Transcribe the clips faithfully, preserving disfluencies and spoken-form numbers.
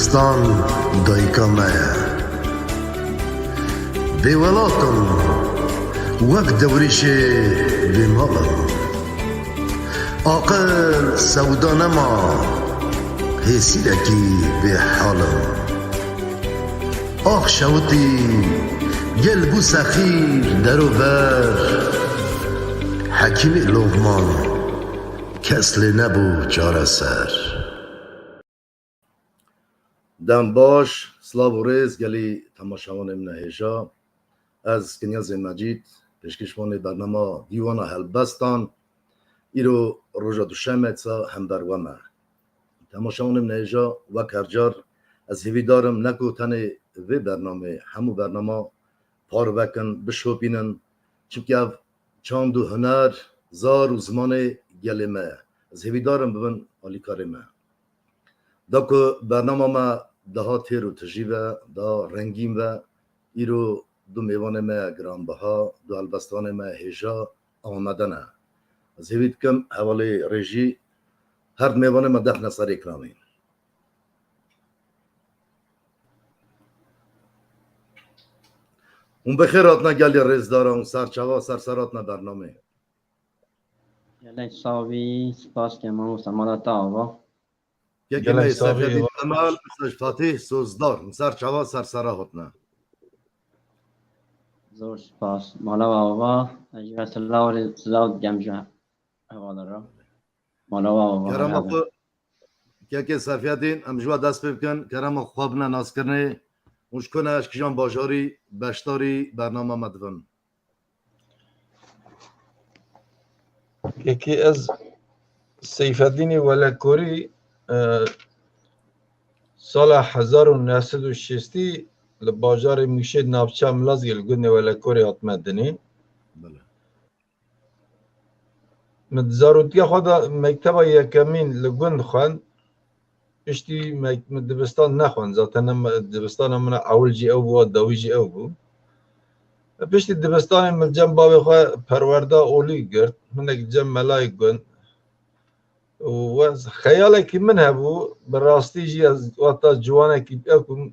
Stan dayika me ye. Bêwelat im, wek dewrîşê bêmal im. Aqil sewda nema, hêsîrekî bêhal im. Ax şewitî, gel bû sexîr derover. Hekîmê Loqman, kes lê nebû çareser. Dem baş, silav û rêz gelî temaşevanê min e hêja. Ez Kinyazê Mecîd, pêşkêşvanê bernama Dîwana Helbestan, îro roja duşemê sa hember we me. Temaşevanê min e hêja, wek her car, ez hêvîdar im ne ku tenê vê bernamê, hemû bernama parve kin, bişopînin. Çimkî ev çand û huner, zar û zimanê gelê me ye. Ez hêvîdar im bibin alîkarê me. Da ku bernama me daha têr û tijî be, daha rengîn be, îro du mêvanê me giranbiha, du helbestvanê me hêja amade ne. Ez hêvî dikim hevalê rêjî her du mêvanê me dexne ser ekranê. Hûn bi xêr hatine gelê rêzdara, hûn ser çava, ser ser hatine bernamê. Gelek sax bî, spas ke mamoste, mala te ava. Kekê me Gelek sax bî, Seyfeddîn Temel, Mesaj Fatîh Sozdar, hûn ser çava, ser sera hatine. Zor spas. Mala we ava, ez ji we silav re, silav dikem ji hevala re. Mala we ava, Kerema xwe, kekê Seyfeddîn, em ji we dest pê bikin, kerema xwe bine naskirinê, hûn ji ku ne, ji kîjan bajarî beşdarî bernama me dibin? Kekê ez Seyfeddînê Welekorî, e, sala hezar û neh sed û şêstî li bajarê Mûşê navçeya Milazgê li gundê Welekorê hatime dinê. Bele. Min di zaroktiya xwe de mekteba yekemîn li gund xwend. Piştî me, min dibistan nexwend. Zaten em, dibistana min a ewil jî ew bû, a dawî jî ew bû. Piştî dibistanê min cem bavê xwe perwerda olî girt. Hinek cem melayê gund. Û we xeyalekî min hebû, bi rastî jî ez wexta ciwanekî ew ku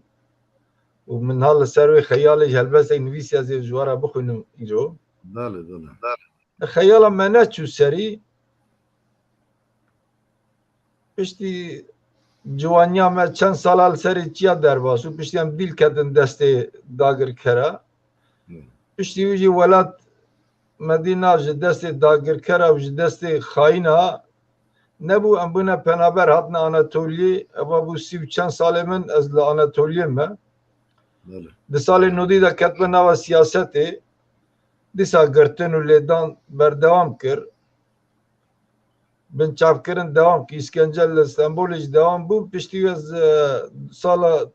û min ha li ser wê xeyalê ji helbestek nivîsî ez ê ji we re bixwînim îro. Belê, belê. Xeyala me neçû serî. Piştî ciwaniya me çend sala li serê çiya derbas û piştî em dîl ketin destê dagirkera. Hı. Piştî wî jî welat me dî nav ji destê dagirkera û ji destê xayîna nebû, em bûne penaber, hatine Anatoliyê. Eva bû sî û çend salê min ez li Anatoliyê me. Belê. Di salê nodî de ketime nava siyasetê. Dîsa girtin û lêdan berdewam kir. Binçavkirin dewam kir. Îskence li Stenbolê jî dewam bû. Piştî wê z-, sala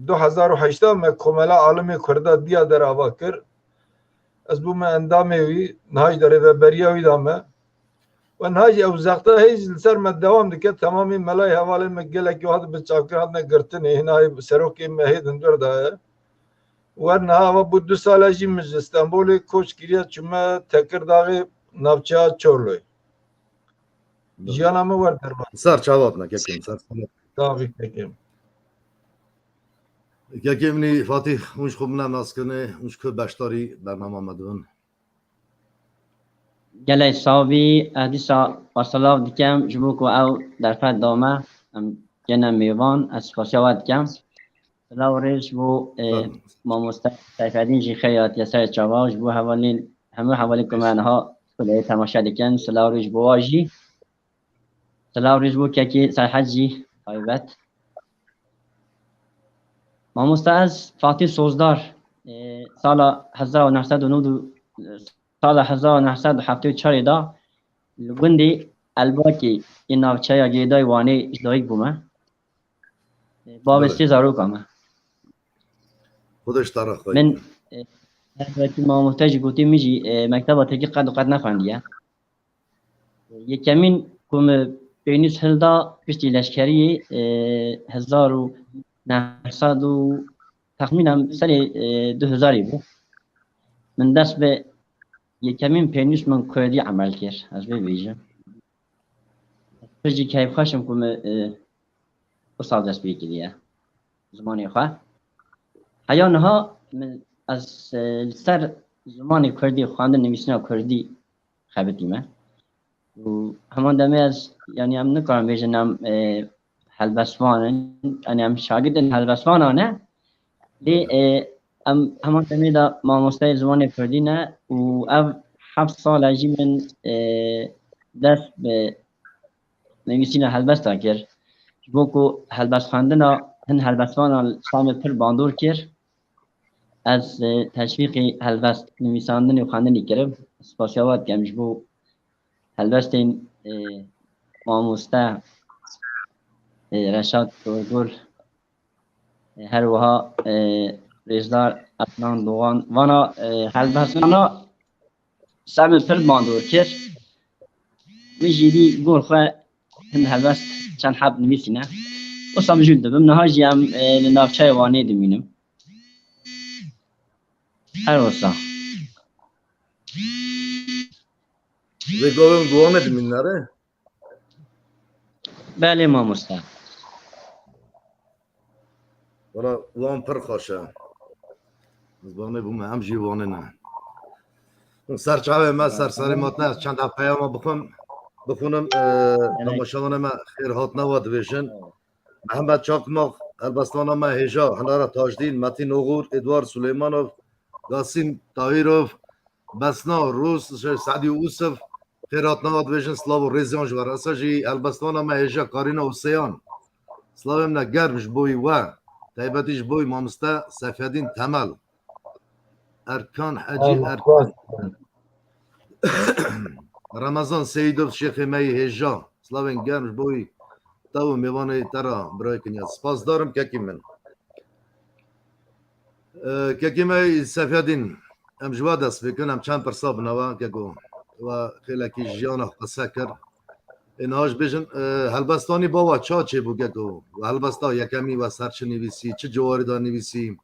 du hezar û heşt me Komela Alimê Kurda diya derava kir. Ez bûme endamê wî. Niha jî de rêveberiya wî de me. Û niha jî ew zexta hê jî li ser me dewam dike. Temamî melayê hevalên me gelekî hat binçavkirin, hatine girtinê. Hêna hê serokê me hê di hundir de ye. Wer niha ava bû du sala jî min ji Stenbolê koç kiriye, çûme Tekirdaxê navçeya Çorloyê. Belê. Jiyana min wer derbas. Ser çavat me, kekê min, ser çavat. Tabii, kekê min. Kekê min î Fatîh, hûn ji xwe bine naskirinê, hûn ji ku beşdarî bernama me dibin. Gelek sax bî, ez dîsa parselav dikem ji bo ku ew derfet da me, em gene mêvan, ez spasiya we dikem. Silav û rêz ji bo, e, Tamam. Mamoste Seyfeddîn jî xêr hatiye ser çava, ji bo hevalên, hemû hevalên ku me niha kuleyê temaşe dikin, silav û rêz ji bo wa jî. Silav rêz bo kekê Serhed jî taybet. Mamoste ez Fatîh Sozdar, e, sala hezar û neh sed û nod û, sala hezar û neh sed û heftê û çarê de li gundê Elbakê ê navçeya Gêdayê Wanê ji dayik bûme. E, bavê Evet. sê zaroka me. Xwedê ji te re xweyî Min, bike. e, her wekî mamoste jî gotî, min jî, e, mekteba Tirkî qet û qet nexwendiye. Yekemîn ku min pênûs hilda piştî leşkeriyê, e, hezar û neh sed û texmînen serê, e, du hezarî bû. Min dest bi yekemîn pênûs min kurdî emel kir, ez vê bêjim. Pir jî keyfxweş im ku min, e, wisa dest pê kiriye. zimanê xwe. Heya niha min, ez, e, li ser zimanê kurdî, xwendin nivîsîna kurdî xebitîme. Û heman demê ez, yanî em nikarin bêjin em, e, helbestvan in, yanî em şagirdên helbestvanan ne. Lê, e, em heman demê de mamosteyê zimanê kurdî ne û ev heft sal e jî min, e, dest bi nivîsîna helbesta kir. Ji bo ku helbestxwendina hin helbestvanan li Samê pir bandor kir. Ez, e, teşwîqî helbest nivîsandinê û xwendinê kirim. Spasiya we dikim ji bo helbestên, e, mamoste, e, Reşat Dorgul, e, her wiha, e, rêzdar Ednan Doğan. Vana, e, helbestana Semê pir bandor kir. Min jî dî gor xwe hin helbest çend heb nivîsîne. Wisa mijûl dibim. Niha jî em, e, li navçeyê Wanê dimînim. Her wisa. Vê gavê em di Wanê dimînin, nere? Belê mamoste. Wala wan pir xweş e. Ez banê bûme, em jî Wanê ne. Ser çavê me, ser serê me te, ez çend ev peyama bixwim, bixwînim, e, temaşevanê me xêr hatina we dibêjin. Mehmet Çakmak, helbestwana me hêja, Hinara Tajdîn, Metîn Oxur, Êdwar Suleymanov, Gasîm Tahîrov, Besna Rûs, Sedî Ûsiv, xêr hatina we dibêjin, silav û rêziyan ji we re. Esa jî helbestwana me hêja Karîna Ûseyan. Silavê min e germ ji bo wî we. Taybetî ji bo wî mamoste Sefyedîn Temel. Erkan Hecî Erkan. Remezan Seyîdov şêxê me yî hêja. Silavên germ ji bo wî te û mêvanê te re birayê kinya. Spasdar im kekî min. E, kekê me Sefyadîn, em ji we dest pê kin, em çend pirsa bine we, keko, we xêlekî jiyana xwe qise kir. Ê niha ji bêjin, e, helbestanî ba we ça çêbû, keko? We helbesta yekemî we ser çi nivîsî, çi ciwarî de nivîsî?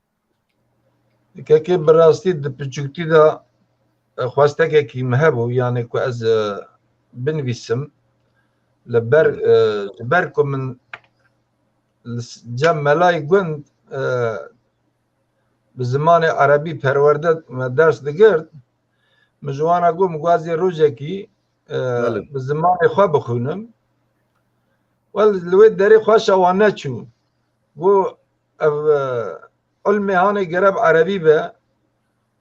Kekê bi rastî di piçûktî de, e, xwestekekî min hebû, yanê ku ez, e, binivîsim. Li ber, e, ji ber ku min li s-, cem melayê gund, e, bi zimanê erebî perwerde me ders digirt, min ji wan re got, min got ez ê rojekî, e, Belê. bi zimanê xwe bixwînim. Wel, li wê derê xweşa wan neçû. Got, ev, e, ilmê hanê gere bi erebî be.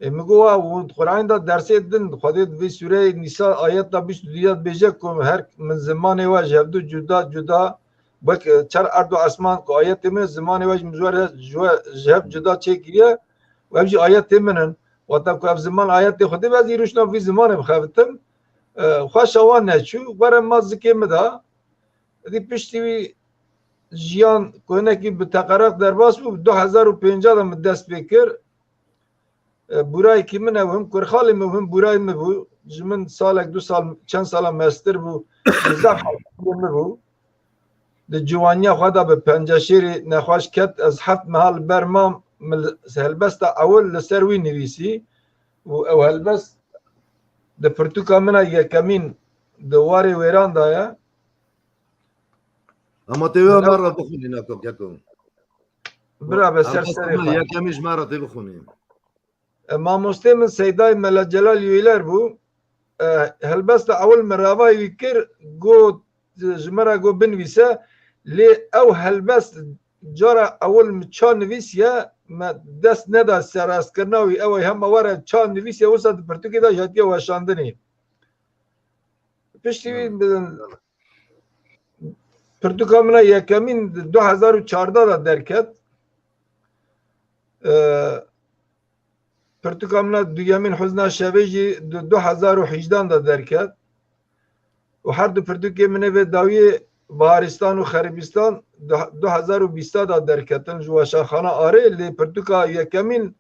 Ê, min got, wa, û di Qur'anê de dersê din, Xwedê di vê sûreyê Nîsa ayeta bîst û duyê de dibêje ku her min zimanê we ji hevdu cuda cuda, wek, e, çar erd û esman ku ayetê min, zimanê we ji min ji we re, ji we, ji hev cuda çêkiriye, û ev jî ayetê min in. Wata ku ev ziman ayetê Xwedê be, ez îro şina vî zimanê bixebitim. E, xweşa wan neçû, were ma zikê min de. Êdî piştî wî jiyan ku hinekî bi teqereq derbas bû, bi du hezar û pênca de min dest pê kir. E, burayekî min ew him kurxalê min him burayê min bû. Ji min salek du sal, çend sala mestir bû. Bizaf hevpiyê min bû. Di ciwaniya xwe de bi penceşêrê nexweş ket. Ez heft meha li ber mam, min li, helbesta ewil li ser wî nivîsî û ew helbest di pirtûka min a yekemîn di warê wêran de ye. Ama tê wê me re bixwînî, nako keko. Bira be ser serê xwe. Yekemî ji me re tê bixwînî. E, mamostê min Seydayê Mela Celal Yêler bû. E, helbesta ewil min ravayê wî kir, got, ji me re got binivîse, lê ew helbest cara ewil min ça nivîsiye, me dest neda serastkirina wî, ew ê hema were ça nivîsiye, wisa di pirtûkê de ji hatiye weşandinê. Piştî wî bi-, pirtûka min a yekemîn di du hezar û çardeh de derket. E, pirtûka min a duyemîn Huzna Şevê jî di du hezar û hejdeh de derket. Û her du pirtûkê min ê vê dawiyê Baharistan û Xeribistan du, du hezar û bîst de derketin ji Weşanxana Arê, lê pirtûka yekemîn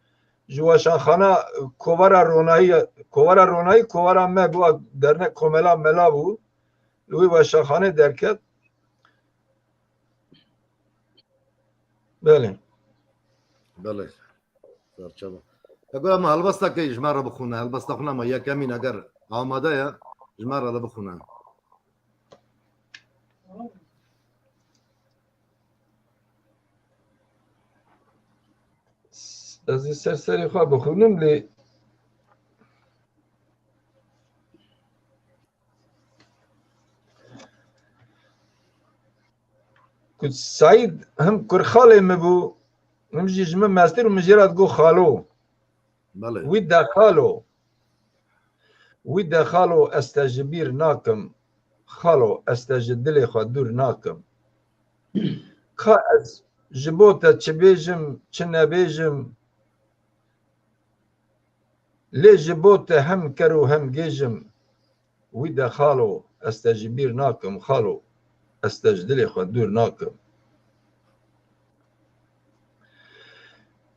ji Weşanxana Kovara Ronahî, Kovara Ronahî, kovara me bû, dernek komela mela bû. Li wê weşanxanê derket. Belê. Belê. Serçava. Ego, em helbesta key ji me re bixwîne. Helbesta xwe, ama yekemîn eger amade ye, ji me re li bixwîne. Ez ê ser serê xwe bixwînim lê ku Seîd him kurxalê min bû, him jî ji min mestir û min jê re digot xalo. Belê. Wî de xalo. Wî de xalo ez te ji bîr nakim. Xalo ez te ji dilê xwe dûr nakim. Ka ez ji bo te çi bêjim, çi nebêjim. Lê ji bo te hem ker û hem gêj im. Wî de xalo, ez te ji bîr nakim xalo. Ez te ji dilê xwe dûr nakim.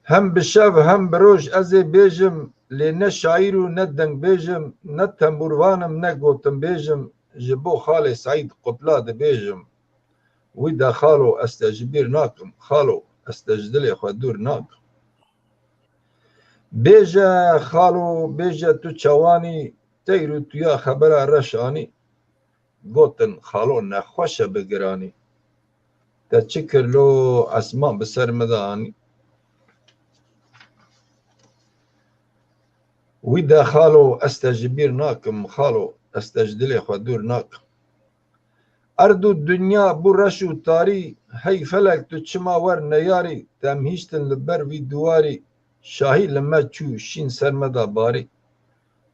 Hem bi şev hem bi roj ez ê bêjim, lê ne şaîr û ne dengbêj im, ne tembûrvan im, ne gotimbêj im, ji bo xalê Seîd qutla dibêjim. Wî de xalo, ez te ji bîr nakim xalo, ez te ji dilê xwe dûr nakim. Bêje xalo, bêje tu çawanî, teyr û tuya xebera reş anî. Gotin xalo nexweş e bi giranî. Te çi kir lo esman bi ser min de anî. Wî de xalo ez te ji bîr nakim xalo, ez te ji dilê xwe dûr nakim. Erd û dinya bû reş û tarî, hey felek tu çima wer neyarî, te em hiştin li ber vî diwarî, şahî li me çû şîn ser me da barî.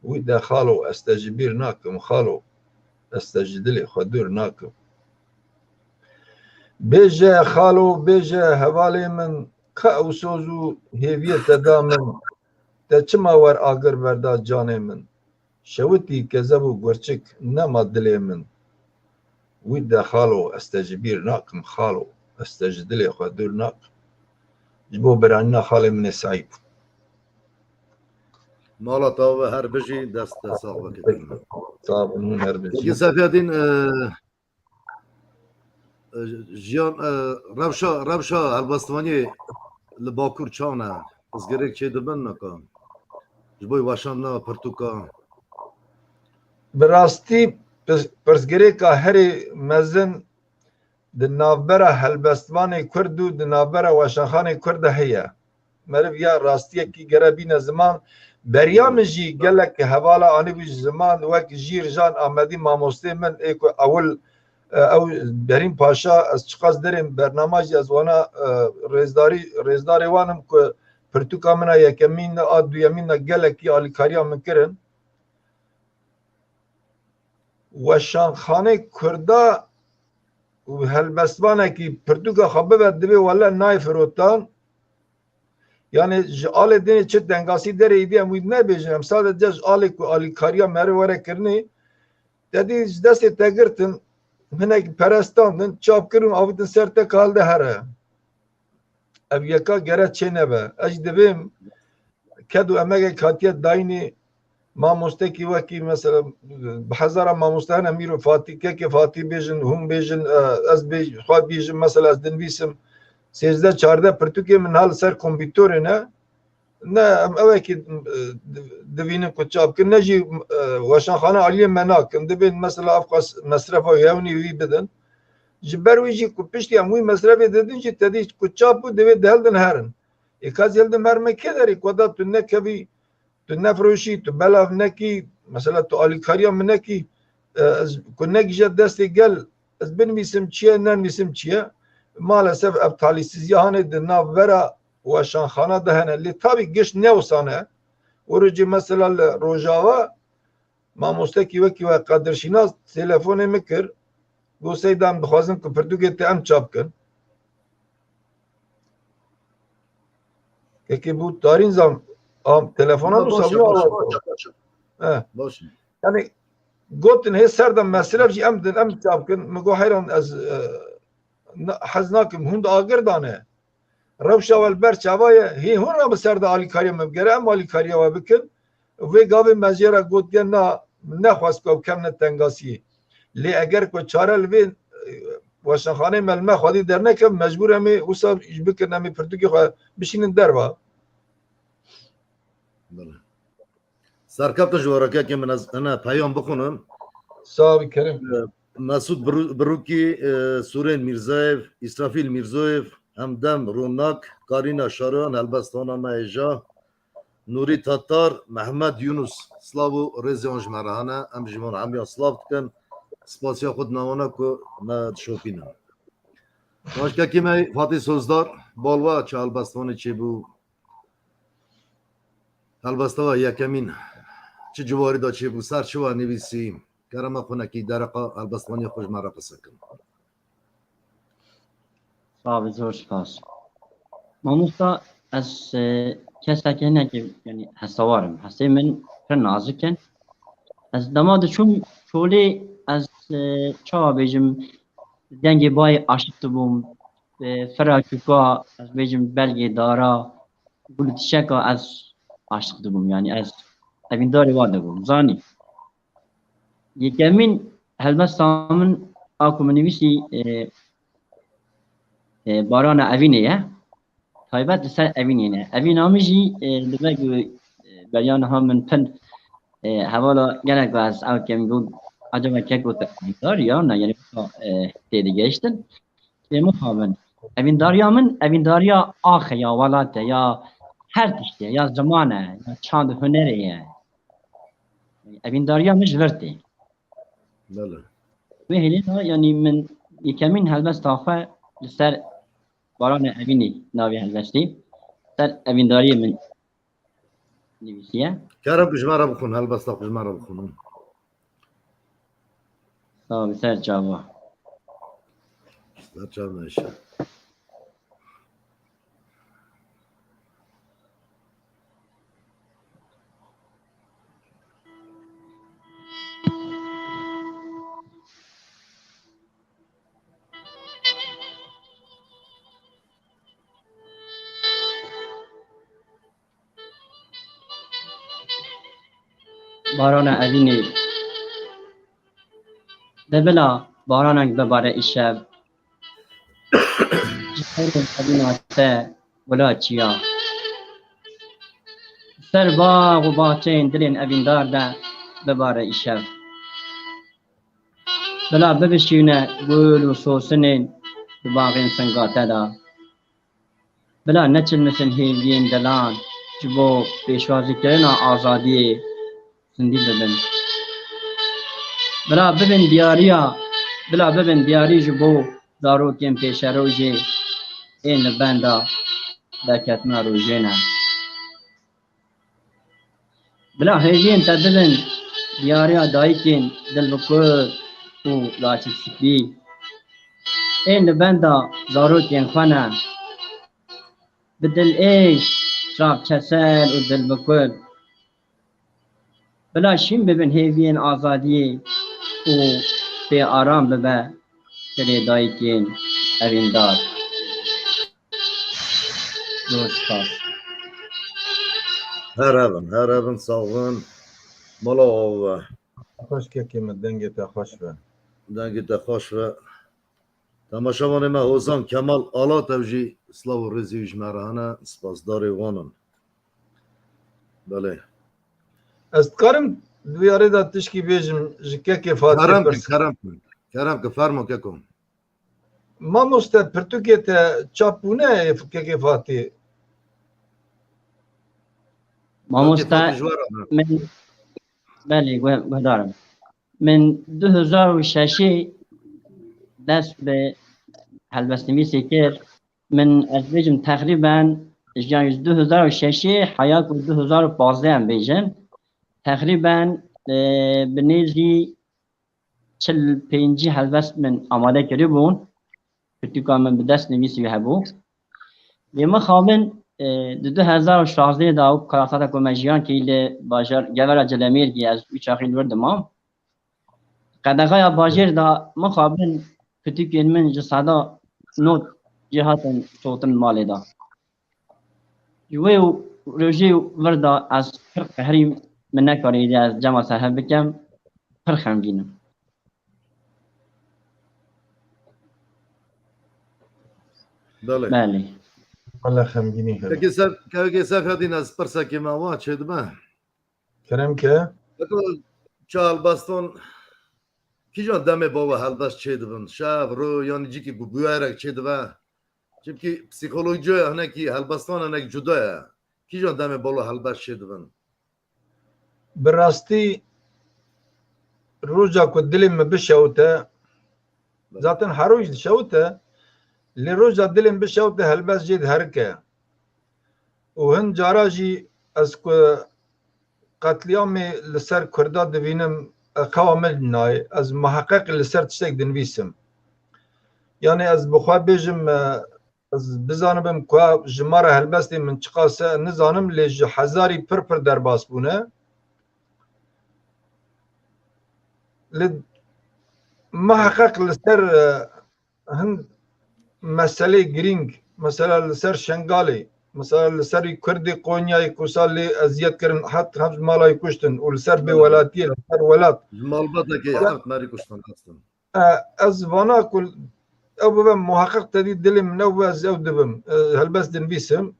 Wî de xalo ez te ji bîr nakim xalo, ez te ji dilê xwe dûr nakim. Bêje xalo, bêje hevalê min, ka ew soz û hêviyê te da min, te çima wer agir verda canê min? Şewitî kezeb û gurçik nema dilê min. Wî de xalo, ez te ji bîr nakim xalo, ez te ji dilê xwe dûr nakim. Ji bo biranîna xalê min ê Seîd. Mala te ava her bijî, dest te sax be. Sağ olun, her bijî. Peki Sefiyedîn, e, e, jiyan, e, rewşa, rewşa helbestvaniyê li Bakur çawan e? Pirsgirêk çêdibin naka? Ji bo weşandina pirtûka. Bi rastî pis-, pirsgirêka herî mezin di navbera helbestvanê Kurd û di navbera weşanxanê Kurd de heye. Meriv ya rastiyekî gere bîne ziman. Beriya min jî gelek hevala anîbû ji ziman, wek Jîr Jan Amedî mamostê min ê ku ewil, e, ew Berîn Paşa, ez çiqas derên bernama jî ez wana, e, rêzdarî, rêzdarê wan im ku pirtûka min a yekemîn a duyemîn a gelekî alîkariya min kirin. Weşanxanê Kurda û helbestvanekî pirtûka xwe bibe, divê wele nayê firotan. Yani ji alê dinê çi tengasî derê îdî em wî nebêjin. Em sadece ji alê ku alîkariya meriv were kirinê, te dî ji destê te girtin, hinek pere standin, çap kirin, avitin ser te, kal de here. Ev yeka gere çê nebe. Ez jî divêm ked û emegek hatiye dayînê, mamostekî wekî mesela bi hezara mamoste hene, Mîro Fatî, kekê Fatî bêjin, hûn bêjin, e, ez bê-, xwe bêjim, mesela ez dinivîsim sêzdeh çardeh pirtûkê min ha li ser kompîtorê ne. Ne em ewekî, e, di-, divînin ku çap kin, ne jî, e, weşanxane aliyê me nakin. Divên mesela ev qas mesrefa yewnî wî bidin. Ji ber wî jî ku piştî em wî mesrefê didin jî te dî ku çap bû divê diheldin herin. Ê ka zêl di mermekê derê ku da tu nekevî, tu nefroşî, tu belav nekî, mesela tu alîkariya min nekî, e, ez ku negije destê gel, ez binivîsim çi ye, nenivîsim çi ye. Maalesef ev talîsizîya hanê di nav vera weşanxana de hene. Lê tabî giş ne wisa ne. Wiro cî mesela li Rojava, mamostekî wekî we qedirşînas telefonê min kir. Got, Seyda, em dixwazin ku pirtûkê te em çap kin. Kekê bû tarîn zam, am, telefona Baş, baş, baş, baş, baş. He. Baş. Yani, gotin hê ser de mesref jî em din, em çap kin. Min got, heyran ez, e, na-, hez nakim, hûn di agir dane. Rewşa we li ber çava ye, hê hûn re bi ser de alîkariya me bigere, em alîkariya we bikin. Vê gavê me jê re gotiye, na, nexwest ku ew kevne tengasiyê. Lê eger ku çare li vê, e, weşanxaneyê me li me xwedî dernekeve, mecbûr em ê wisa bikin, em ê pirtûkê xwe bişînin derva. Belê. Serkeftin ji we re kekê min, ez hene peyam bixwînim. Sağ ol Kerim. E, Mesûd Biru-, Birûkî, e, Sûrên Mîrzayev, Îsrafîl Mîrzoyev, Hemdem Ronak, Karîna Şaroyan, helbestwana me hêja, Nûrî Tatar, Mehmet Yunus, silav û rêzê wan ji me re hene. Em ji wan hemiyan silav dikin. Spasiya xwe dina wan e ku me dişopînin. Başkekî me Fatî Sozdar, balwe çi helbestvanê çêbû? Helbesta we yekemîn çi ciwarî de çêbû? Ser çi we nivîsî? Kerema xwe nekî dereqa helbestvaniyê xwe ji me re qise kin. Sax bî, zor spas. Mamosta, ez, e, kesek hinekî, yanî hesewar im. Hestê min pir nazik in. Ez dema diçûm çolê, ez, e, çawa bêjim, dengê bayê aşiq dibûm. E, fira çûka, ez bêjim belgê dara, gul û çiçeka ez aşiq dibûm. Yanî ez evîndarê wan dibûm. Zanî. Yekemîn helbesta min a ku min nivîsî, e, e, Barana Evînê ye. Taybet li ser Evînê ne. Evîna min jî, e, dibe ku, e, beriya niha min pin, e, hevala gelek ez ew kemî got, acaba keko te evîndar ya ne, yanî, e, têdigihiştin. Lê mixabin. Evîndariya min, evîndariya axê ya, welat e, ya her tiştê, ya ziman e, ya çand û hunerê ye. Evîndariya min ji vir tê. Bele. Wê hêlê de, yanî min yekemîn helbesta xwe li ser Baranê Evînê navê helbestê, ser evîndariyê min nivîsiye. Kerem, ji me re bixwin, helbesta xwe ji me re bixwin. Sağ ol, ser çava. Ser çava inşallah. Barana Evînê. De bila baranek bibare îşev. Ji xeyrên Evîna te wila çiya. Ser bax û baxçeyên dilên evîndar de bibare îşev. Bila bibişîne gul û sosinên di baxên singa te de. Bila neçilmisin hêviyên dilan ji bo pêşwazîkirina azadiyê zindî bibin. Bila bibin diyariya, bila bibin diyarî ji bo zarokên pêşerojê ên li benda derketina rojê ne. Bila hêviyên te bibin diyariya dayikên dilbikul û laçik spî ên li benda zarokên xwe ne. Bi dilêş, çavkesel û dilbikul. Bila şîn bibin hêviyên azadiyê û pê aram bibe dilê dayikên evîndar. Zor spas. Her hebin, her hebin, sax bin. Mala ava. Xweş kekê min, dengê te xweş be. Dengê te xweş be. Temaşevanê me, Hozan Kemal Alat ew jî silav û rêzî wî ji me re hene, spasdarê wan in. Belê. Ez dikarim di vê arê de tişkî bêjim ji kekê Fatihê. Kerem ki, kerem ki. Kerem ki, fermo keko. Mamoste, pirtûkê te çap bûne, kekê Fatihê? Mamoste, Fatih ji we re, ha. Min, belê, guh-, guhdar im. Min du hezar û şeşê dest bi helbestnivîsê kir. Min, ez bêjim, teqrîben, ji, yanî ji du hezar û şeşê heya ku du hezar û pazdeh em bêjin, teqrîben, e, bi nêzî çil pêncî helbest min amade kiribûn. Pirtûka min bi dest nivîsî hebû. Lê mixabin, e, di du hezar û şazdeh de û karasata ku me jiyan kî li bajar Gevera Cilemêrgî, ez wî çaxî li wir dimam. Qedexeya bajêr de mixabin pirtûkên min ji seda nod jê hatin sotin malê de. Ji wê û rojê û vir de ez pir qehrîm, min nekarî ez cema serhev bikim, pir xemgîn im. Belê. Belê. Wele xemgînî hebe. Kekê Sef-, kekê Sefedîn, ez pirsekê me wa çêdibe. Kerem ke. Beko, çi helbestan, kîjan demê bawe helbest çêdibin? Şev, ro, yanî cîkî ku bûyerek çêdibe? Çimkî psîkolojiya hinekî helbestan hinek cuda ye. Kîjan demê balo helbest çêdibin? Bi rastî roja ku dilê min bişewite, zaten her roj dişewite, lê roja dilê min bişewite helbest jê diherike. Û hin cara jî ez ku qetlîamê li ser Kurda divînim, e, xewa min nayê. Ez muheqeq li ser tiştek dinivîsim. Yanî ez bi xwe bêjim, e, ez bizanibim ku ji me re helbestên min çiqas e, nizanim, lê ji hezarî pir pir derbas bûne. Lê muheqeq li ser, e, hin meselê girîng, mesela li ser Şengalê, mesela li ser Kurdê Konyayê ku sal lê eziyet kirin, het hem ji mala wî kuştin û li ser bêwelatiyê, li ser welat. Ji malbatekê Wala- heft merî kuştin, hestin. E, ez vana ku ew bibe muheqeq tedî dilê min ew be, ez ew dibim. E, helbest dinivîsim.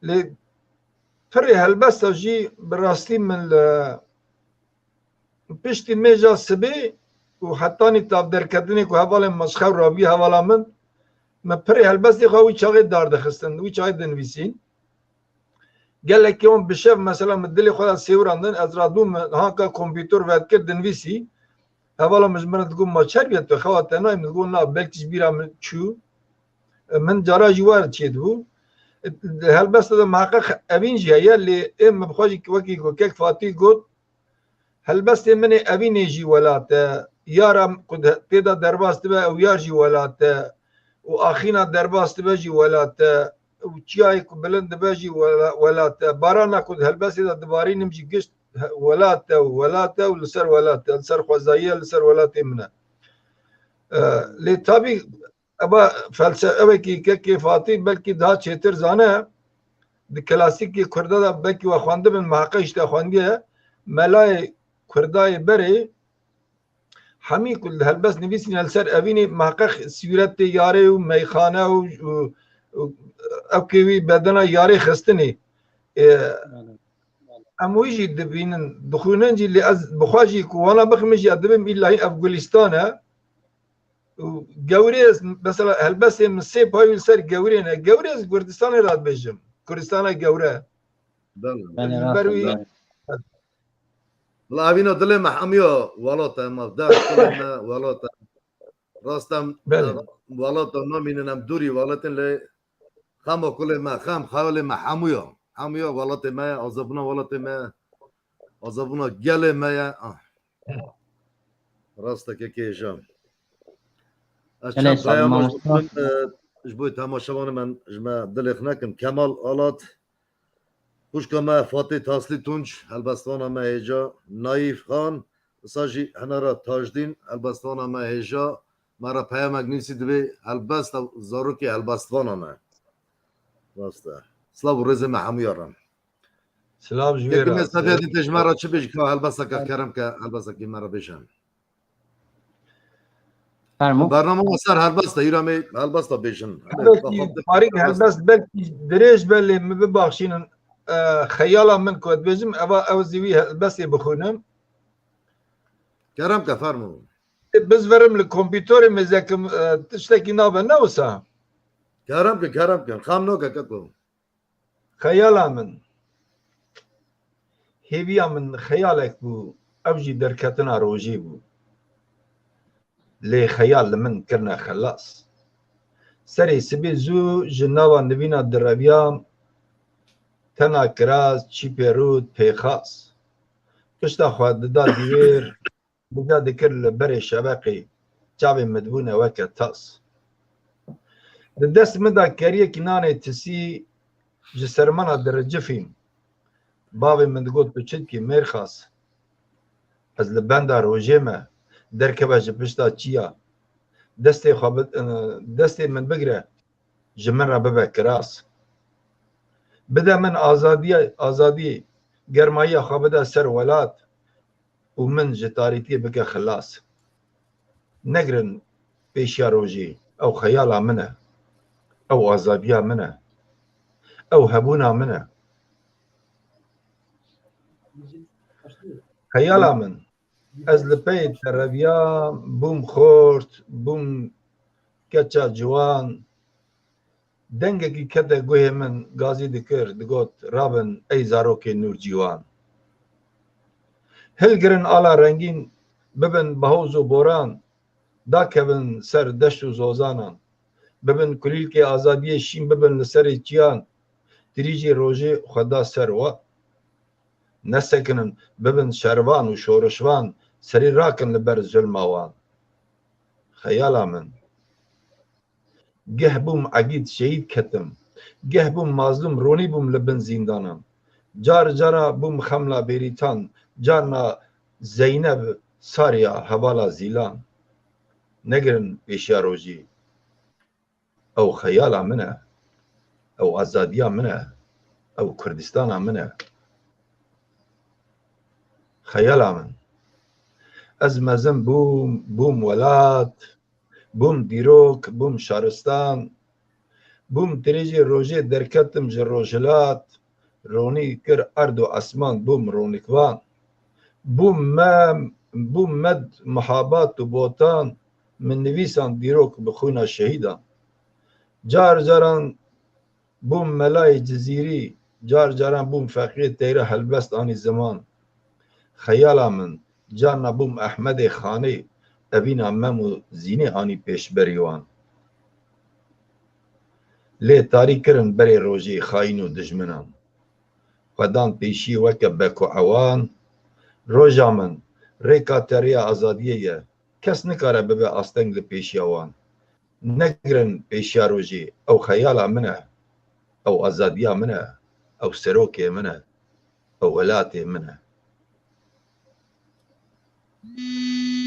Lê pirê helbesta jî bi rastî min li piştî mêja sibê û hetanî tav derketinê ku hevalên me ji xew rabûyî hevala min, me pirê helbestê xwe wî çaxê dardixistin, wî çaxê dinivîsîn. Gelekî wan bi şev mesela min dilê xwe de sêwirandin, ez radûm min hanka kompîtor vedikir dinivîsî. Hevala min ji min re digot, ma çerbiye tu xewa te nayê? Min digot, na, belkî ji bîra min çû. E, min cara jî wer çêdibû. E, helbesta de miheqeq evîn jî heye, lê ê min bi xwe jî wekî ku kek Fatî got, helbestê min ê evînê jî welat e. Yara ku de-, tê de derbas dibe ew yar jî welat e. Û axîna derbas dibe jî welat e. Û çiyayê ku bilind dibe jî wela-, welat e. Barana ku di helbestê de dibarînim jî gişt he-, welat e û welat e û li ser welat e. Li ser xwezayî ye, li ser welatê min e. E, lê tabî eva felse-, evekî kekê Fatî belkî daha çêtir zane, di klasîkê Kurda de belkî we xwendibin, miheqeq jî te xwendiye, melayê Kurdayê berê hemî ku li helbest nivîsîne li ser evînê, miheqeq sîwretê yarê û meyxane û, û, û ew kê wî bedena yarê xistinê. E, Belê. Em wî jî dibînin, dixwînin jî, lê ez bi xwe jî ku wana biximî jî ez dibim îlla hîn ev Gulistan e. Û gewrê ez, mesela helbestê min sê payî li ser gewrê ne. Gewrê ez Kurdistanê re dibêjim. Kurdistana gewre. Belê. Belê, Ji rast ber e, wî belê. Bila evîna dilê me hemiya welat e, me dest dilê me welat e. Rast em, Belê. Em welat e namînin, em dûrî welatin lê xem û kulê me, xem xeyalê me hemûya. Hemûya welatê me ye, azabûna welatê me ye, azabûna gelê me ye. Ah. Rast e kekê hêja. Ez Gelê çend sağ ol, peyama ji mamosta. Bo, e, ji bo temaşevanê me, ji me dilê xwe nekin. Kemal Alat, xwişka me Fatê Taslî Tunç, helbestvana me hêja, Naîf Xan, wisa jî Henara Tajdîn, helbestvana me hêja, me re peyamek nivîsî, dibê helbesta zarokê helbestvanan e. Rast e. Silav û rêzê me hemûya re. Silav ji wê Kekî re. Me Sefiyedîn, tê ji me re çi bêjî, ka helbesteke kerem ke, helbestekî me re bêje. Fermo. Bernama me ser helbest e, îro em ê helbesta bêjin. Belkî Xafte parîk helbest belkî dirêj be, lê min bibaxşînin, e, xeyala min ku dibêjim, eva ew zî wî helbestê bixwînim. Kerem ke, fermo. Bizverim li kompîtorê mêzekim, e, tiştekî nabe, ne wisa? Kerem ke, kerem ke. Xam noke keko. Xeyala min, hêviya min xeyalek bû, ew jî derketina rojê bû. Lê xeyal li min kirine xelas. Serê sibê zû ji nava nivîna direviyam, tena kiraz, çîpê rût, pêxas. Pişta xwe dida dîwêr, Bûka dikir li berê şeveqê, çavên min dibûne weke tas. Di dest min de keriyekî nanê tisî, ji sermana diricifîm. Bavê min digot, tu çi dikî mêrxas? Ez li benda rojê me, derkeve ji pişta çiya. Destê xwe bi-, destê min bigire, ji min re bibe kiras. Bide min azadiya, azadiyê, germayiya xwe bide ser welat û min ji tarîtiyê bike xilas. Negirin pêşiya rojê, ew xeyala min e, ew azadiya min e, ew hebûna min e. Xeyala min, ez li pey te reviyam, bûm xort, bûm keça ciwan, Dengekî kete guhê min, gazî dikir, digot, rabin ey zarokê nûrcîwan. Hilgirin ala rengîn, bibin bi hoz û boran, dakevin ser deşt û zozanan. Bibin kulîlkê azadiyê şîn, bibin li serê çiyan, tirîjê rojê xwe da ser wan. Nesekinin, bibin şervan û şorişvan, serî rakin li ber zulma wan. Xeyala min. Geh bûm egîd şehîd ketim. Geh bûm mazlûm ronî bûm li bin zîndanan. Car cara bûm xemla Bêrîtan, carna Zeyneb Sariya hevala Zîlan. Negirin pêşiya rojî. Ew xeyala min e. Ew azadiya min e. Ew Kurdistana min e. Xeyala min. Ez mezin bûm, bûm welat, bûm dîrok, bûm şaristan, bûm tirêjê rojê derketim ji rojhilat, ronî kir erd û esman, bûm ronikvan. Bûm me, bûm me mihabat û botan, min nivîsan dîrok bi xwîna şehîdan. Car caran bûm melayê Cizîrî, car caran bûm feqiyê teyra helbest anî ziman. Xeyala min, carna bûm Ehmedê Xanê, evîna Mem û Zînê anî pêşberî wan. Lê tarî kirin berê rojê xayîn û dijminan. Xwe dan pêşiyê weke bek û ewan. Roja min, rêka te rêya azadiyê ye. Kes nikare bibe asteng li pêşiya wan. Negirin pêşiya rojê, ew xeyala min e, ew azadiya min e, ew serokê min e, ew welatê min e.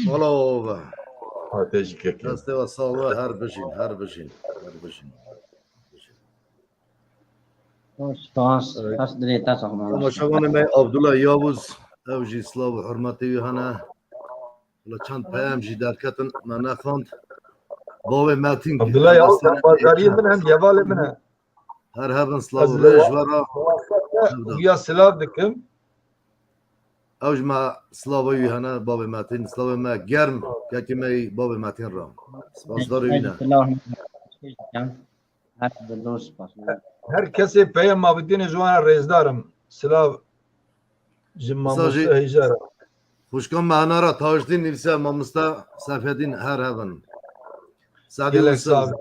Mala we. Hate jî kekê. Destê we sax be, her bijîn, her bijîn, her bijîn. Spas, spas, dilê te sax be. Temaşevanê me Abdullah Yavuz, ew jî silav û hurmetê wî hene. Li çend peyam jî derketin, me nexand. Bavê Metîn ki Abdullah Yavuz, hem bajariyê min hem hevalê min e. Her hebin, silav û rêj vera. Hevda. Uya silav dikim. Ew ji me silava wî hene, bavê Metîn, silavê me germ, kekê me yî bavê Metîn re. Spasdarê wî ne. Her kesê peyam Mavitînê ji wan re rêzdar im. Silav ji mamoste Heyja re. Xwişka me hene re Tajdîn nivîse mamoste Sefedîn her hebin. Sadî Gelek Yusuf. Sağ ol.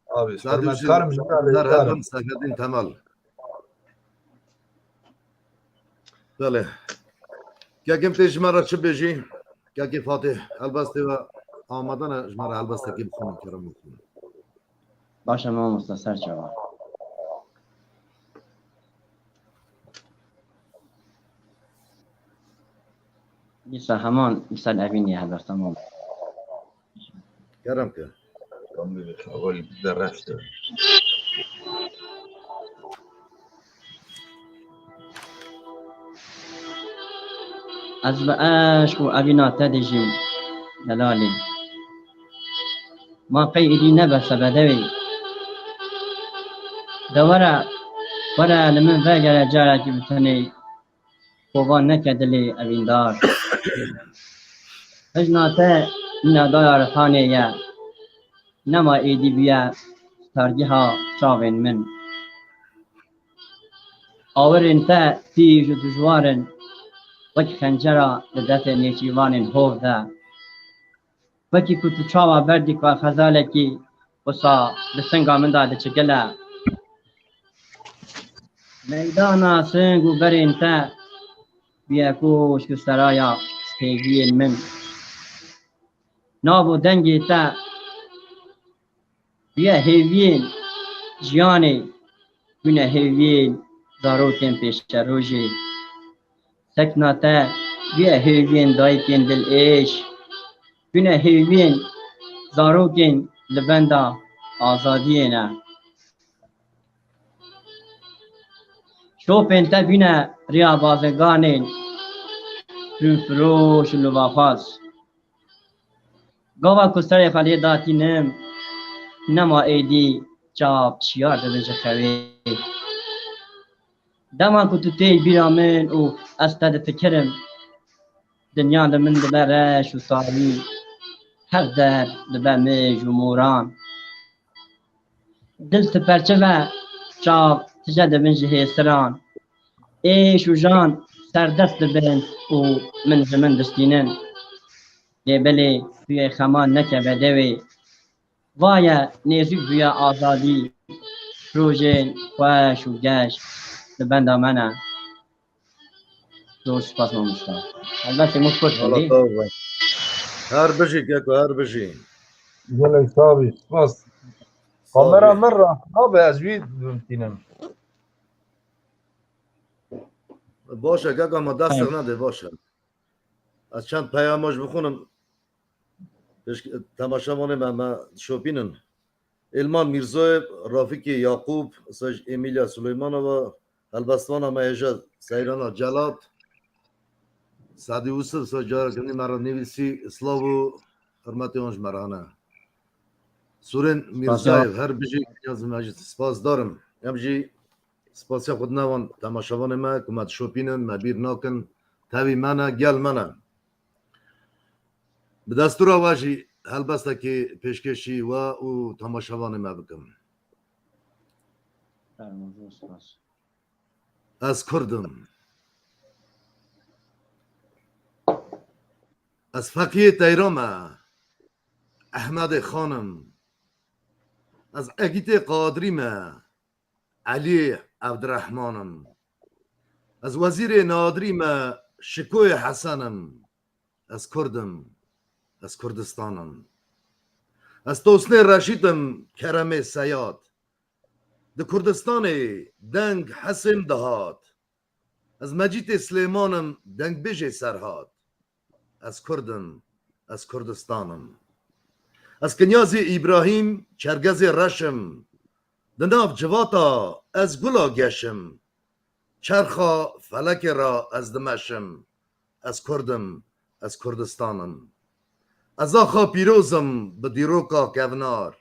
Abi, Sadî hürmet Yusuf, karim ji her hebin, Sefedîn Temel. Belê. Kekim tê ji me re çi bêjî? Kekê Fatih, helbestê we amade ne, ji me re helbestekî bixwînin, kerem bixwînin. Baş e mamoste, ser çava. Dîsa heman li ser evînê helbesta mamoste. Kerem ke. Kamilê xewal bizde reşte. Ez bi eşq û evîna te dijîm, delalê. Ma qey êdî nebese bedewê. De were, were li min vegere carekî bi tenê. Kovan neke dilê evîndar. Hijna te mîna daya Rihanê ye. Nema êdî bûye stargiha çavên min. Awirên te tîj û dijwar in, wek xencera di destê nêçîvanên hov de. Wekî ku tu çawa berdî ka xezalekî wisa li singa min de diçikile. Meydana sing û berên te bûye koşk û seraya hêviyên min. Nav û dengê te bûye hêviyên jiyanê, bûne hêviyên zarokên pêşerojê. Sekna te bûye hêviyên dayikên dilêş, bûne hêviyên zarokên li benda azadiyê ne. Şopên te bûne rêya baziganên rûnfiroş û luvaxwaz. Gava ku serê xwe lê datînim, nema êdî çav şiyar dibin ji xewê. Dema ku tu tê bîra min û ez te difikirim, dinya li min dibe reş û sawî, her der dibe mij û moran. Dil diperçive, çav tije dibin ji hêsiran. Êş û jan serdest dibin û min ji min distînin. Lê belê tuyê xeman nekeve dewê. Vaye nêzîk bûye azadî. Rojên xweş û geş li benda me ne. Zor spas mamosta. Helbetî min kurt Wala bû. Sağ ol. Her bijî keko, her bijî. Gelek sağ bî. Spas. Sağ ol. Kamera min rast nabe, ez wî bimtînim. Baş e keko, ma dest Tamam. Nede, baş e. Ez çend peyama ji bixûnim. Pêş-, temaşevanê me, me dişopînin. Êlman Mîrzoyev, Rafîkê Yaqûb, Sej Emîlya Suleymanova, helbestvana me hêja Seyrana Celat, Sedî Wisif, Sej carek din me re nivîsî, silav û hurmetê wan ji me re hene. Sûrên Mîrzoyev, her bijî, kenya zî me jî spasdar im. Em jî spasiya xwe dine wan temaşevanê me ku me dişopînin, me bîr nakin, tevî me ne, gel me ne. Bi destûra we jî helbestekî pêşkêşî we û temaşevanê me bikim. Fermo, zor spas. Ez Kurd im. Ez Feqiyê Teyran me, Ehmedê Xan im. Ez Egîtê Qadirî me, Elî Evdirehman im. Ez Wezîrê Nadirî me, Şikoyê Hesen im. Ez Kurd im, ez Kurdistan im. Ez Tosnê Reşîd im, Keremê Seyad. Di Kurdistanê deng Hesên dihat. Ez Mecîtê Silêman im, dengbêjê Serhat. Ez Kurd im, ez Kurdistan im. Ez Kinyazê Îbrahîm, Çergezê Reş im. Di nav civata ez gula geş im. Çerxa felekê re ez dimeşim. Ez Kurd im, ez Kurdistan im. Ez axa pîroz im bi dîroka kevnar.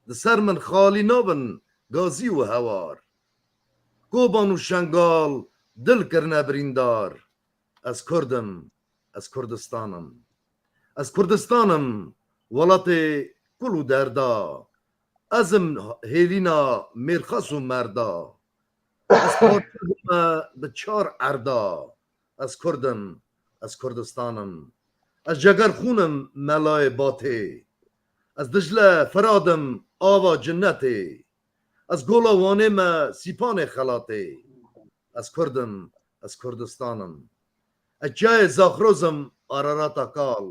Di ser min xalî nabin gazî û hewar. Koban û Şengal dil kirine birîndar. Ez Kurd im, ez Kurdistan im. Ez Kurdistan im, welatê kul û derda. Ez im hêlîna mêrxas û merda. Ez parçe bûme bi çar erda. Ez Kurd im, ez Kurdistan im. Ez Cegerxûn im, melayê Batê. Ez Dicle Firat im, ava cinnetê. Ez Gola Wanê me, Sîpanê Xelatê. Ez Kurd im, ez Kurdistan im. Ez Çiyayê Zaxroz im, Ararata Kal.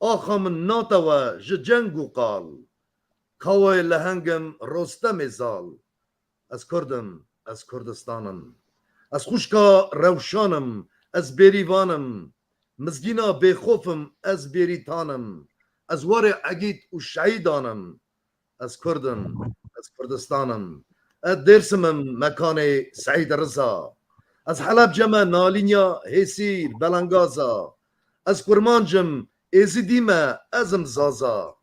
Axa min natewe ji ceng û qal. Kawayê Leheng im, Rostemê Zal. Ez Kurd im, ez Kurdistan im. Ez xwişka Rewşan im, ez Bêrîvan im. Mizgîna Bêxof im, ez Bêrîtan im. Ez warê Egît û şehîdan im. Ez Kurd im, ez Kurdistan im. Ez Dêrsim im, mekanê Seîd Riza. Ez Helebce me, nalînya Hêsîr, Belengaza. Ez Kurmanc im, Êzidî me, ez im Zaza.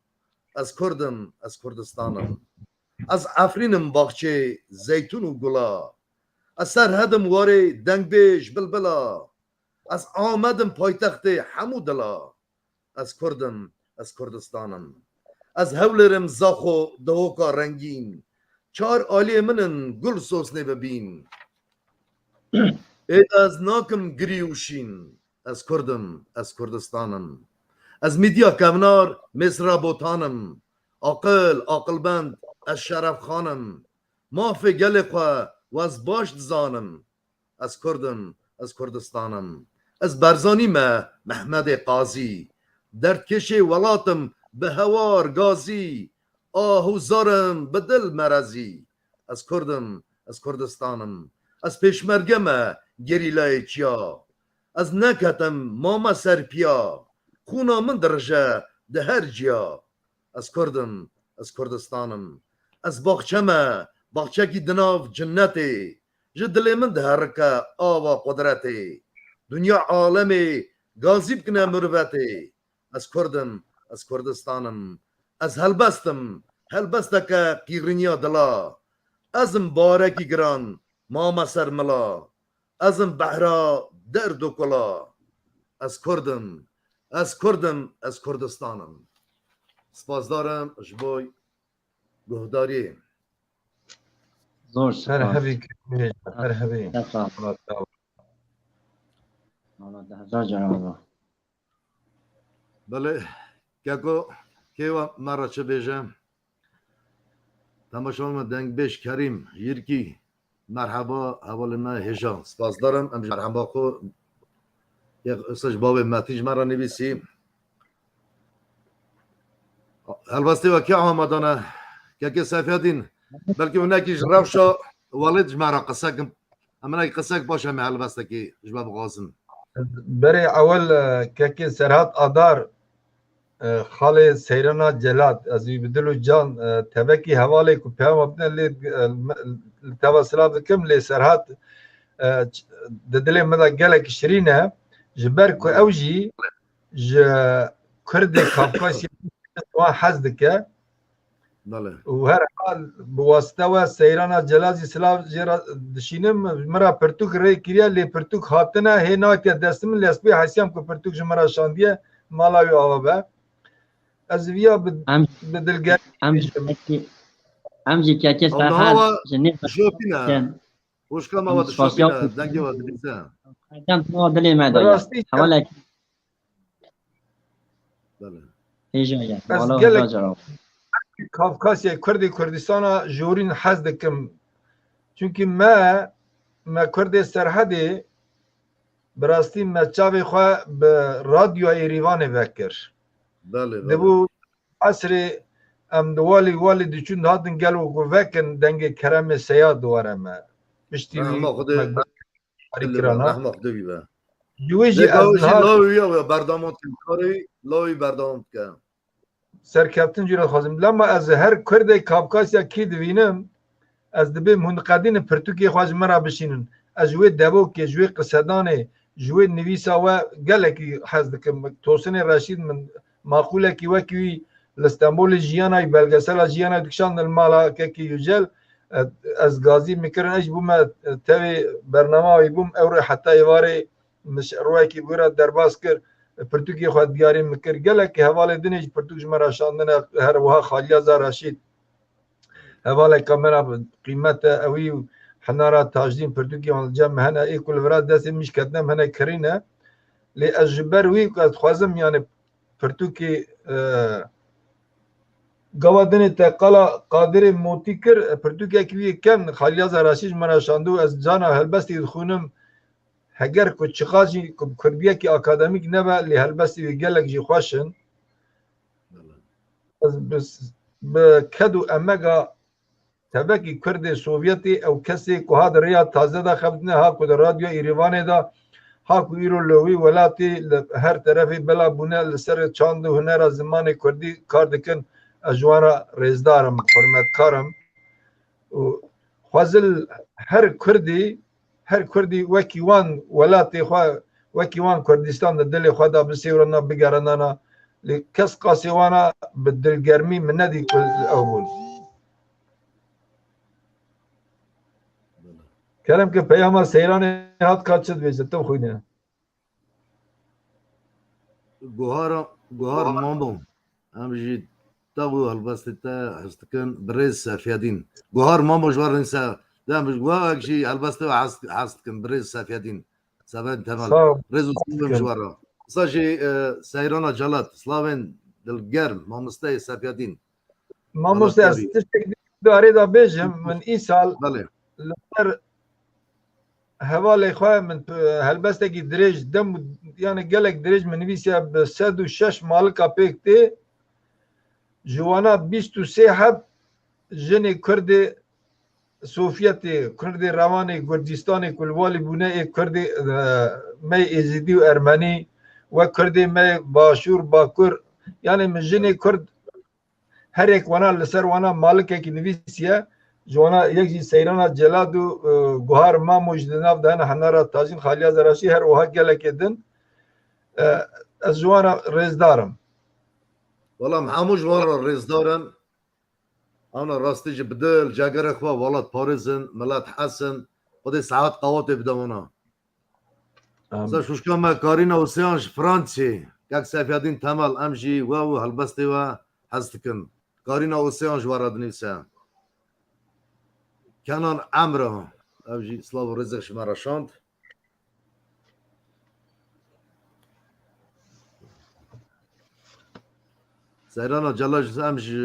Ez Kurd im, ez Kurdistan im. Ez Efrîn im, baxçê zeytûn û gula. Ez Serhed im, warê dengbêj, bilbila. Ez Amed im, paytextê hemû dila. Ez Kurd im, ez Kurdistan im. Ez Hewlêr im, Zaxo, Dihoka rengîn. Çar aliyê min in, gul sosnê bibîn. Êd ez nakim girî û şîn. Ez Kurd im, ez Kurdistan im. Ez Mîdya Kevnar, Mêsra Botan im. Aqil, aqilbend, ez Şerefxan im. Mafê gelê xwe wez baş dizanim. Ez Kurd im, ez Kurdistan im. Ez Barzanî me, Mehmedê Qazî. Derdkêşê welat im, bi hewar gazî. Ah û zar im, bi dil merezî. Ez Kurd im, ez Kurdistan im. Ez Pêşmerge me, gerîlayê çiya. Ez neketim mama ser piya. Xûna min dirije di her ciya. Ez Kurd im, ez Kurdistan im. Ez baxçe me, baxçekî di nav cinnetê. Ji dilê min diherike ava qudretê. Dinya alemê gazî bikine mirvetê. Ez Kurd im, ez Kurdistan im. Ez helbest im, helbesteke qîriniya dila. Ez im barekî giran, mame ser mila. Ez im behra derd û kula. Ez Kurd im, ez Kurd im, ez Kurdistan im. Spasdar im ji bo guhdariyê. Zor spas. Her hebî kêfê, her hebî. Spas. Wala te hezar cara baba. Belê, keko, kêwa me re çi bêje? Temaşevan me, dengbêj Kerîm Yirkî, merheba, hevalê me hêja. Spasdar im, em jî merheba xwe yek qise ji bavê Metî ji me re nivîsî. Helbestê we kê amadan e? Kekê Seyfedîn, belkî hinekî ji rewşa welêt ji me re qise kim. Em hinekî qisek paş em ê helbestekî ji me bixwazin. Berê ewel, e, kekê Serhat Adar, e, xalê Seyrana Celat, ez wî bi dil û can, e, tevekî hevalê ku peyama bidin lê, e, me, li te ve silav dikim, lê Serhat, e, ç-, di dilê min de gelek şirîn e, ji ber ku ew jî ji Kurdê Kafkasyayê wan hez dike. Belê. Û herhal bi wasite we Seyrana Celal jî silav jê re dişînim. Min re pirtûk rê kiriye, lê pirtûk hatine, hê natiye dest min, lê ez pê hesiyam ku pirtûk ji min re şandiye, mala wî ava be. Ez viya bi, Em, bi dilgerî em bêjim. Kekê, em jî kekê Serhat ji nê şopîne. Wişka me em we dişopîne, dengê we dibîze. Qedem tava dilê me de ye. Bi rastî hevalek. Belê. Hêja ye. Ez wala gelek hêja cara. Kafkasyayê Kurdê Kurdistana jorîn hez dikim. Çunkî me, me Kurdê Serhedê bi rastî me çavê xwe bi radyoya Êrîvanê vekir. Belê, belê. Dibû esrê em di walî walî diçûn dihatin gelo ku vekin dengê Keremê Seya di were me. Piştî wî Rehma Xwedê me Rehma Xwedê wî be. Ji wê jî ez niha lawê wî ya berdewam dikim. Karê lawê wî berdewam dike. Serkeftin jî re dixwazim. Lema ez her Kurdê Kafkasya kî divînim, ez dibêm hûn diqedînin pirtûkê xwe ji min re bişînin. Ez ji wê devokê, ji wê qisedanê, ji wê nivîsa we gelekî hez dikim. Tosinê Reşîd min maqûlekî wekî wî li Stenbolê jiyana wî, belgesela jiyana wî dikişandin li mala kekî Yücel. Ez gazî min kirin, ez ji bo me tevê bernama wî bûm. Ew rê heta êvarê min ji rûyekî wî re derbas kir. Pirtûkê xwe diyarî min kir. Gelekî hevalê din ê jî pirtûk ji me re şandine, her wiha Xalyaza Reşîd. Hevaleka me re bi qîmet e, ewî û Hinara Tajdîn pirtûkê wan li cem me hene, ê ku li vira destê min jî ketine, em hene kirîne. Lê ez ji ber wî ku ez dixwazim, yani pirtûkê, e, gava dinê te qala Qadirê Motî kir, e, pirtûkekî wî ken, Xalyaza Reşîd ji me re şand û ez cana helbestê dixwînim. Heger ku çiqas jî ku bi kurdiyekî akademîk nebe, lê helbestê wî gelek jî xweş in. Ez bi, bi ked û emega tevekî Kurdê Sovyetê, ew kesê ku ha di rêya taze de xebitine, ha ku di Radyoya Êrîvanê de, ha ku îro li wî welatê li her terefê bela bûne, li ser çand û hunera zimanê Kurdî kar dikin, ez ji wan re rêzdar im, hurmetkar im. Û xwezil her Kurdî, her Kurdî wekî wan welatê xwe, wekî wan Kurdistan di dilê xwe de bisêwirana, bigerandana. Lê kes qasê wana bi dilgermî min nedî ku ew bûn. Kerem ke peyama Seyranê hat ka çi dibêje, tu bixwîne. Guhara, Guhar Mamo. Em jî te û helbestê te hez dikin, birêz Sefyedîn. Guhar Mamo ji we re nivîse. Dem ji we ek jî helbestê we hez, hez dikin, birêz Sefyedîn. Sefyedîn Temel. Sağ ol. Rêz û silavên ji we re. Wisa jî, e, Seyrana Celat. Silavên dilgerm, mamosteyê Sefyedîn. Mamoste, ez tiştek di arê de bêjim, min îsal Belê. Li ser hevalê xwe min p-, helbestekî dirêj dem, yani gelek dirêj min nivîsiya bi sed û şeş malika pêk tê. Ji wana bîst û sê heb jinê Kurdê Sofyetê, Kurdê rewanê Gurcistanê ku li walî bûne ê Kurdê, e, me Êzidî û Ermenî, we Kurdê me Başûr, Bakur, yani min jinê Kurd Her yek wana li ser wana malikekî nivîsiye. Ji wana yek jî Seyrana Celad û, e, Guhar Mamo jî di nav de hene, Henara Tajîn, Xaliya Zeraşî, her wiha gelekê din. E, ez ji wan re rêzdar im. Wela em hemû ji wan re rêzdar in. Ana rastî jî bi dil, cegere xwe welat parêzin, milet hesin. Xwedê sihet qewatê bide wana. Amin. Ser şûşka me Karîna Oseyan ji Fransê, kek Seyfedîn Temel, em jî we û helbestê we hez dikin. Karîna Oseyan ji we re dinivîse. Kenan Emre, ev jî silav û rêzek ji me re şand. Seyrana Celal, em ji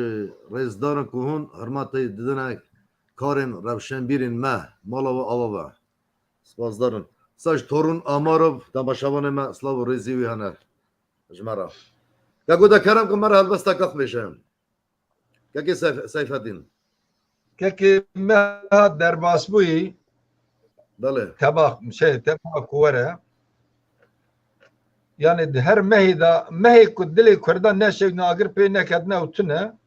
rêzdarin ku hûn hurmatê didine karên rewşenbîrên me, mala we ava be. Spasdarin. Sa ji Torun Amarov, temaşevanê me, silav û rêzî wî hene ji me re. Keko de kerem ku me re helbesteke xwe bêje. Kekê Seyf-, Seyfeddîn. Kekê me hat derbasbûyî. Belê. Teba, şey, teba ku were. Yani di her mehê de, mehê ku dilê Kurdan neşewîne, agir pê neketine û tune.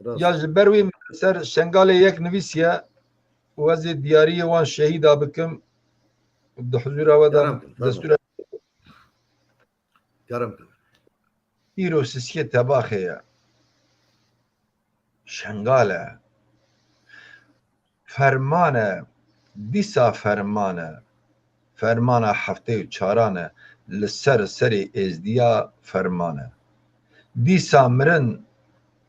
Rast. Ya ji ber wî ser Şengalê yek nivîsiye û ez ê diyariyê wan şehîda bikim. Di huzûra we de kerem kin, fermo. Destûra Kerem kin. Îro sisiyê tebaxê ye. Şengal e. Ferman e. Dîsa ferman e. Fermana heftê û çaran e. Li ser serê êzdiya ferman e. Dîsa mirin,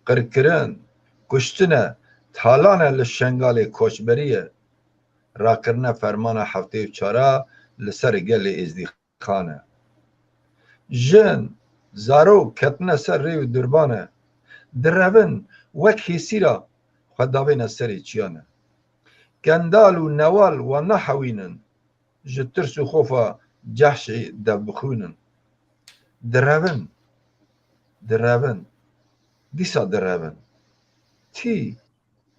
qirkirin, kuştine, talan e li Şengalê koçberî ye. Rakirine fermana heftê û çara li ser gelê êzdî xane. Jin, zarok ketine ser rê û dirbane. Direvin wek hêsîra xwe davêne serê çiyane. Kendal û newal wan nahewînin. Ji tirs û xofa cehşê devbixwînin. Direvin, direvin, dîsa direvin. Tî,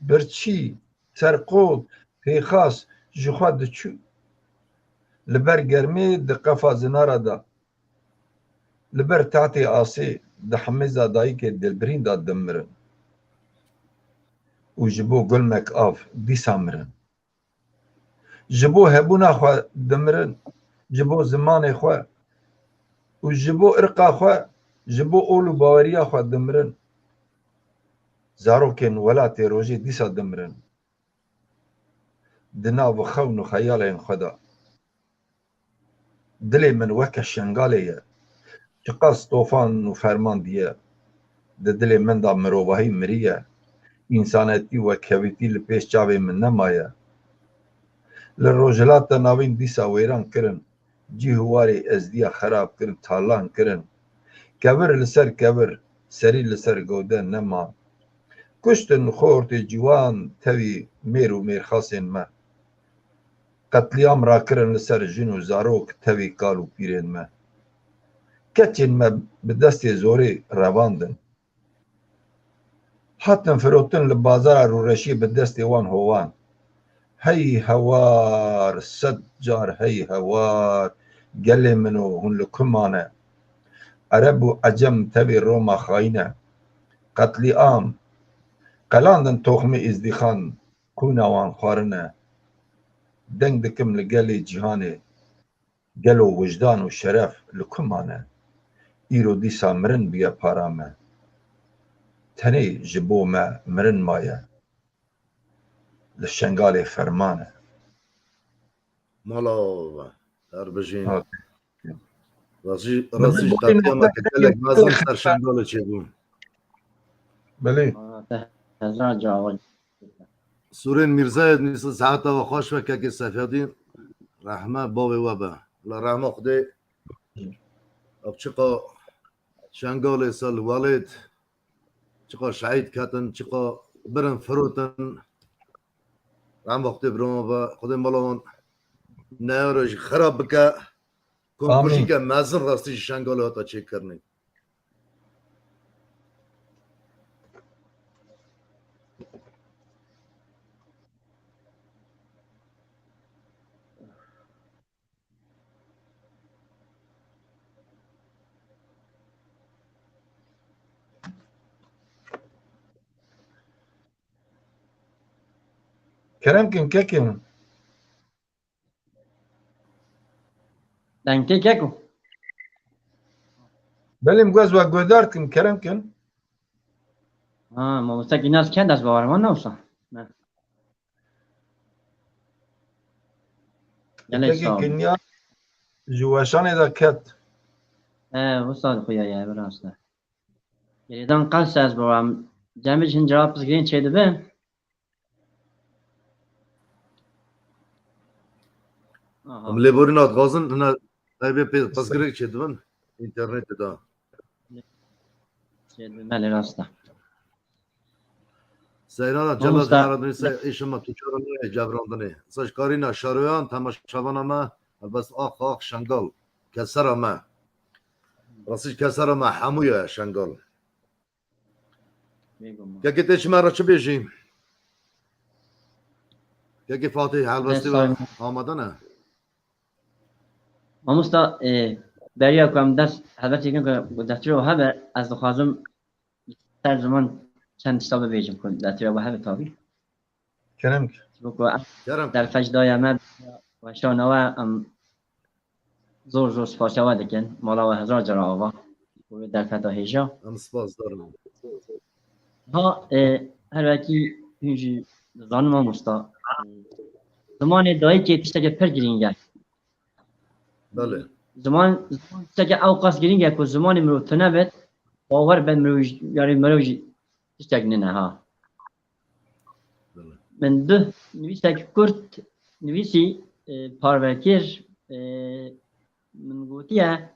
birçî, serqot, pêxas ji xwe diçû. Li ber germê di qefa zinara de, li ber tehtê asê, di hemêza dayikê dilbirîn de dimirin. Û ji bo gulmek av dîsa mirin. Ji bo hebûna xwe dimirin, ji bo zimanê xwe û ji bo irqa xwe, ji bo ol û baweriya xwe dimirin. Zarokên welatê rojê dîsa dimirin. Di nav xewn û xeyalên xwe de. Dilê min weke Şengalê ye. Çiqas tofan û ferman diye. Di dilê min de mirovahî miriye. Însanetî û wekhevîtî li pêş çavê min nemaye. Li Rojhilata Navîn dîsa wêran kirin. Cî û warê êzdiya xerab kirin, talan kirin. Kevir li ser kevir, serî li ser gode nema. Kuştin xortê ciwan tevî mêr û mêrxasên me. Qetlîam rakirin li ser jin û zarok tevî kal û pîrên me. Keçên me bi destê zorê revandin. Hatin firotin li bazara Rûreşiyê bi destê wan hovan. Hey hewar, sed car hey hewar, gelê min o, hûn li ku mane? Ereb û Ecem tevî Roma xayîn e. Qetlîam, qelandin toxmê Êzdîxan, qûna wan xwarine. Deng dikim li gelê cîhanê. Gelo wijdan û şeref li ku mane? Îro dîsa mirin bûye para me. Tenê ji bo me mirin maye. Li Şengalê ferman e. Mala we her bijîn. Ha. Rastî, rastî ji qetlîama gelek mezin ser Şengalê çêbû. Belê. Sûrên Mîrzayê nîsa saeta we xweş be, kekê Seyfeddîn. Rehme bavê we be. La rehma Xwedê. Ev çiqa Şengalê ser li welêt, çiqa şehîd ketin, çiqa birin firotin. Rehma Xwedê biroma be. Xwedê mala wan neyara jî xirab bike. Komkujîke mezin rastî ji Şengalê hate çêkirinê. Kerem kin, kekin. Dengê keko. Belê, min got ez we guhdar dikim, kerem kin. Ha, mamoste Kinyaz kend ez bawer man ne wisa. Ne. Gelek sağ ol. Kinyaz ji weşanê de ket. He, wisa xuya ye, bi rast e. Gerêdan qels ez bawer. Cemî jin cevap pirsgirên çêdibe. Aha. Em lêborîna dixwazin, hina eybê pê pirsgirêk çêdibin înternetê de. Çêdibin, belê, rast e. Seyrana Cela Mamosta, Dinaradinî se îşima tu çara nayê cevrandinê. Sa ji karîna şaroyan temaşevana me, helbest ax ax Şengal. Kesera me. Rastî ji kesera me hemû ye Şengal. Bêguman. Kekê tê çi me re çi bêjî? Kekê Fatih helbestî ve amade ne? Mamosta, e, beriya ku em dest helbestê kin ku destûra we hebe, ez dixwazim ser ziman çend tişta bibêjim ku destûra we hebe tabî. Kerem ki. Çibo ku em Kerem ki. Derfet daye me, weşana we, em zor zor spasiya we dikin. Mala we hezar cara ava. Ku wê derfeta hêja. Em spasdar in. Ha, e, her wekî hûn jî dizanin mamosta. Zimanê dayikê tiştekê pir girîng e. Belê. Ziman, ziman tiştekê ew qas girîng e ku zimanê mirov tune bit, bawer be mirov jî, yani mirov jî tiştek nine ha. Belê. Min du nivîsek kurt nivîsî, e, parve kir, e, min gotiye,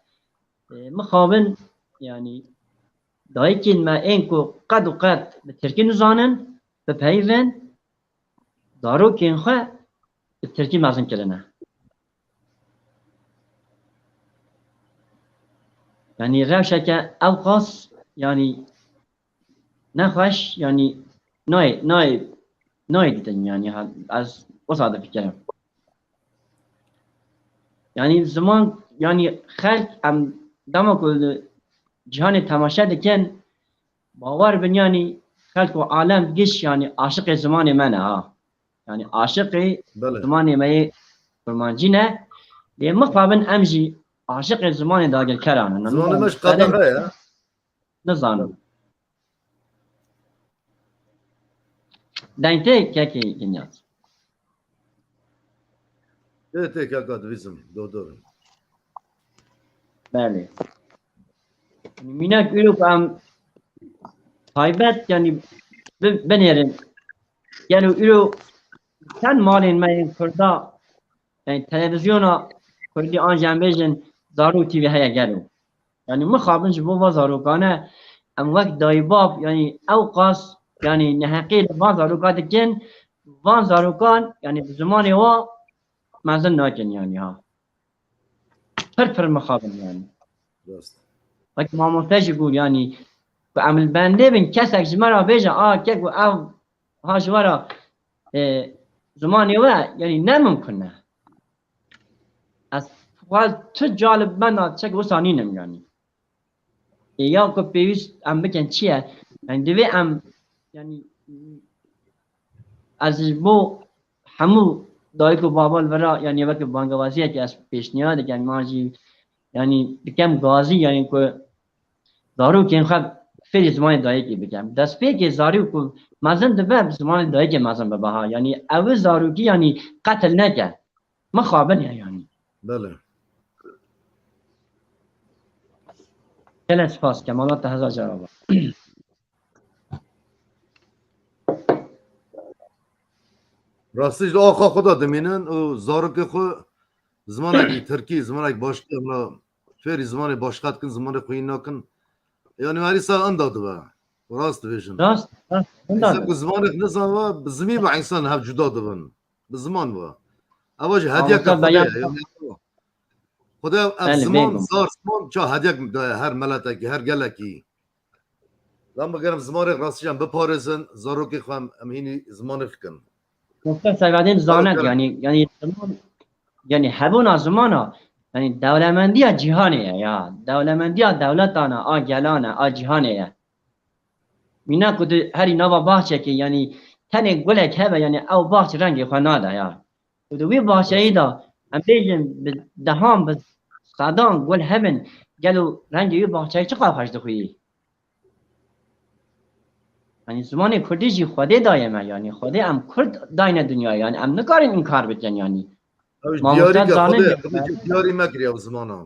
e, mixabin, yani dayikên me ên ku qet û qet bi tirkî nizanin, bipeyivin, zarokên xwe bi tirkî mezin kirine. Yanî rewşeke ew qas, yanî nexweş, yanî nayê, nayê, nayê dîtin, yanî ha, ez wisa difikirim. Yanî ziman, yanî xelk em dema ku li cîhanê temaşe dikin, bawer bin, yanî xelk û alem giş, yanî aşiqê zimanê me ne ha. Yanî aşiqê Belê. zimanê me yê kurmancî ne. Lê mixabin em jî aşiqê zimanê dagirkeran in. Zimanê me ji qedexe ye. Nizanim. Deng tê kekê Kinyaz. Tê, tê keka dibîsim, doktor. Belê. Mînak îro ku em taybet, yanî bi-, binêrin. Gelo îro çend malên me yên Kurda, yani televizyona Kurdî an jî em bêjin Zarok T V heye gelo. Yani mixabin ji bo van zarokane em wek dayîbab, yani ew qas, yani neheqî li van zaroka dikin, van zarokan, yani bi zimanê wa mezin nakin yani ha. Pir pir mixabin yani. Rast. Wek mamoste jî got yani, ku em li bendê bin kesek ji me re bêje, a kek û ev ha ji we re, e, zimanê we, yani ne mimkun e. Ez xwe tu calib benda çek wisa nînim yani. E, ya ku pêwîst em bikin çi ye? Yani divê em, yani ez ji bo hemû dayik û baba li vira, yani weke bangewaziyekê ez pêşniyar dikim, ma jî yani dikem gazî, yani ku zarokên xwe fêrî zimanê dayikê bikin. Destpêkê zarok ku mezin dibe, bi zimanê dayikê mezin bibe ha. Yani ew zarokî yani qetil neke. Mixabin ye yani. Belê. Gelek spas, Kemal, te hezar cara ba. Rastî ji axa xwe de dimînin û zarokê xwe zimanekî tirkî, zimanek başkî, em fêrî zimanê başqa dikin, zimanê xwe yî nakin. Yani merî ser enda dibe. Rast dibêjin. Rast, rast. Enda dibe. Ku zimanek nizan ve, bi zimî ve însan hev cuda dibin. Bi ziman ve. Ev jî hediyeke Xwedê ye. Yani, Xwedê ev ziman, zar ziman, ça hediyek daye her meletekî, her gelekî. Lan bigerim zimanê rastî em biparêzin, zarokê xwe em, em hînî zimanê bikin. Doktor Seyfedîn zanet, yani, yani ziman, yani hebûna zimana, yani dewlemendiya cîhanê ye ya. Dewlemendiya dewletan e, a gelan e, a cîhanê ye. Mîna ku tu herî nava baxçekê, yani tenê gulek hebe, yani ew baxç rengê xwe nade ya. Û di wî baxçeyî de em bêjin bi dehan, bi sedan gul hebin, gelo rengê wî baxçeyê çiqas xweş dixuyî? Yanî zimanê kurdî jî Xwedê daye me, yanî Xwedê em kurd dayne dinyayê, yanî em nikarin înkar bikin, yanî. Ew ji diyarî ke Xwedê, Xwedê diyarî me kiriye ew zimana.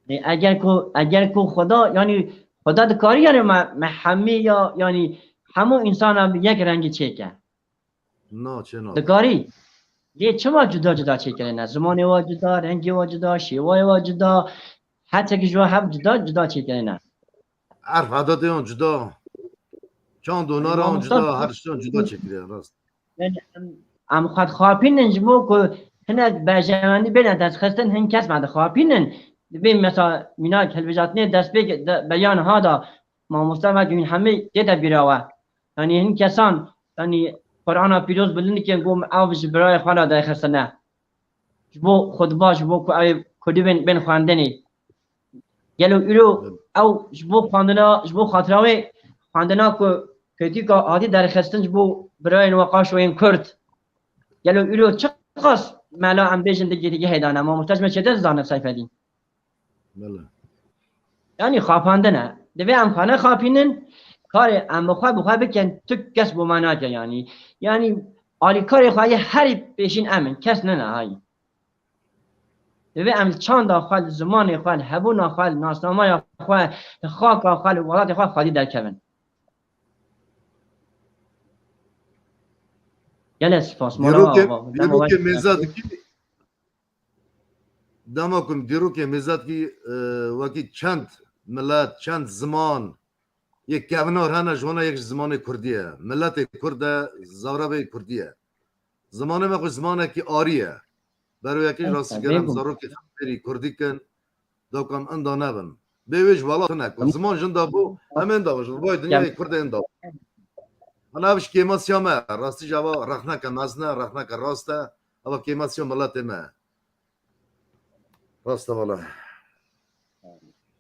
Eger ku, eger ku Xweda, yanî Xweda dikarî, yanî me, me hemî ya, yanî hemû însana bi yek rengî çêke. Na, çê nabe. Dikarî. Lê çima cuda cuda çêkirine? Zimanê wa cuda, rengê wa cuda, şêwayê wa cuda, her tekî ji wa hev cuda cuda çêkirine. Erf edatê wan cuda, çand û nara wan cuda, her tiştan cuda çêkiriye, rast. Yani, em, em xwe dixapînin ji bo ku hinek berjewendî bêne destxistin, hin kes me dixapînin. Dibê mesela mînak hilbijartinê destpêk de, beriya niha da mamoste ve hûn hemî tê de bîra we. Yani hin kesan, yani Qur'ana pîroz bilind dikin, ku ev ji birayê xwe re derxistine. Ji bo xutba, ji bo ku ew kurdî bên, bên xwendinê. Gelo îro ew ji bo xwendina, ji bo xatira wê xwendina ku kritîka hatî derxistin ji bo birayên we qaşo yên kurd. Gelo îro çiqas mela em bêjin di girîgehê de ne? Mamoste ji me çêtir dizane Seyfedîn. Bele. Yanî xapandin e. Divê em xwe nexapînin, karê em bi xwe, bi xwe bikin, tu kes bo me nake yanî. Yanî alîkarê xwe yê herî pêşîn em in, kes nine hayî. Divê em li çanda xwe, li zimanê xwe, li hebûna xwe, li nasnameya xwe, li xaka xwe, li welatê xwe xwedî derkevin. Gelek spas. Mala Dîrokê, ava, dema dîrokê wek mêza dikî, dema ku em dîrokê mêza dikî, e, wekî çend milet, çend ziman, yek kevnar hene, ji wana yek ji zimanê kurdî ye. Miletê kurd e, zarevê kurdî ye. Zimanê me xwe zimanekî arî ye. Bero yekê ji rastî gerem zarokê xemberî kurdî kin, dokan inda nebin. Bê wê ji welat tune ku ziman jinda bû, em ên da bû, ji rûvayê dinyayê kurd ên da bû. Ana ev ji kêmasiya me, rastî ji eva rexneke mezin e, rexneke rast e, eva kêmasiya miletê me. Rast e wele.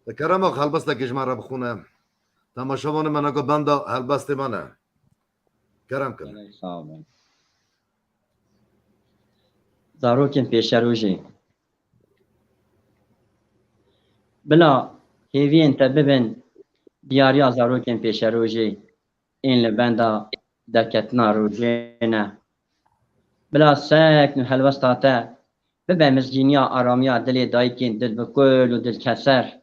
Te kerema xwe helbestekê ji me re bixwîne. Temaşevanê me naka benda helbestê me ne. Kerem kin. Gelek sağ olun. Zarokên pêşerojê. Bila hêviyên te bibin diyariya zarokên pêşerojê ên li benda derketina rojê ne. Bila sekn û helwesta te bibe mizgîniya aramiya dilê dayikên dilbikul û dilkeser.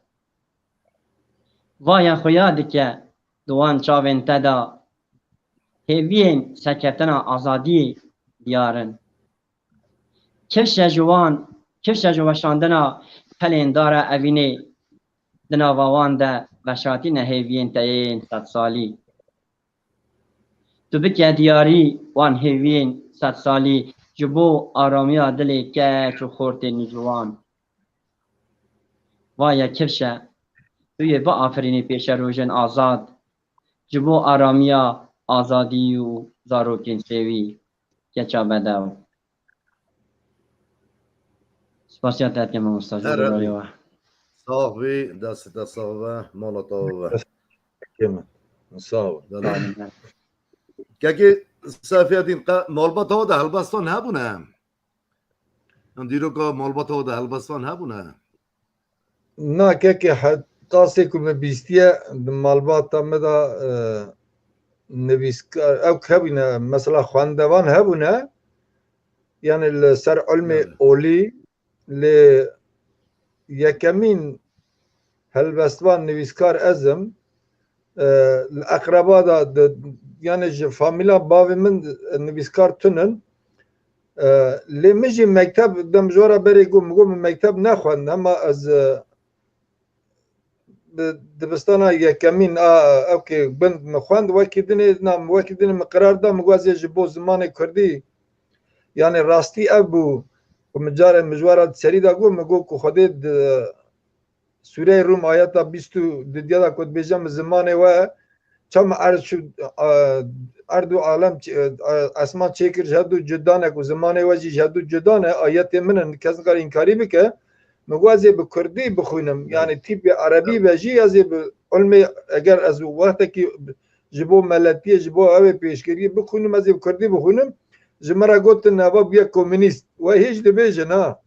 Vaya xuya dike di wan çavên te de hêviyên serkeftina azadiyê diyar in. Kifşe ji wan, kifşe ji weşandina pelên dara evînê di nava wan de veşartîne hêviyên te yên sedsalî. Tu bike diyarî wan hêviyên sedsalî ji bo aramiya dilê keç û xortên ciwan. Vaye kifşe, tu yê biafirînî pêşerojên azad ji bo aramiya azadî û zarokên sêwî, keça bedew. Spasiya te dikim, mamosta, ji Her birayê we. Sax bî, destê te sax be, mala te ava be. Kêm e. Sağ ol. Belê. Kekê Seyfedîn, qe-, malbata we de helbestan hebûne? Em dîroka malbata we de helbestan hebûne? Na, kekê, he-, tasê ku min bîstiye di malbata me de, e, nivîskar, ew hebûne, mesela xwendevan hebûne, yani li ser ilmê Evet. olî, lê yekemîn helbestvan nivîskar ez im. E, li eqreba de, de, yani ji famîla bavê min nivîskar tune ne. E, lê min jî mekteb, dem ji we re berê got, min got, min mekteb nexwend, hema ez, e, di dibistana yekemîn a, ewkê gund min xwend, wekî dinê, na, wekî dinê min qerar da, min got, ez ê ji bo zimanê kurdî, yani rastî ev bû, ku min carê min ji we re di serî de got, min got ku Xwedê di Sûreyê Rûm ayeta bîst û didiya de ku dibêje, min zimanê we, çawa min erd çû, a, erd û alem ç-, a, esman çêkir ji hev du cuda ne, ku zimanê we jî ji hev du cuda ne, ayetê min in, kes nikare înkarî bike. Min got, ez ê bi kurdî bixwînim. Evet. Yani tîpê erebî Evet. be jî, ez ê bi ilmê, eger ez wextekî ji bo meletiyê, ji bo ew ê pêşgeriyê bixwînim, ez ê bi kurdî bixwînim. Ji min re gotin, nava bûye komînîst. We hêj dibêjin, ha.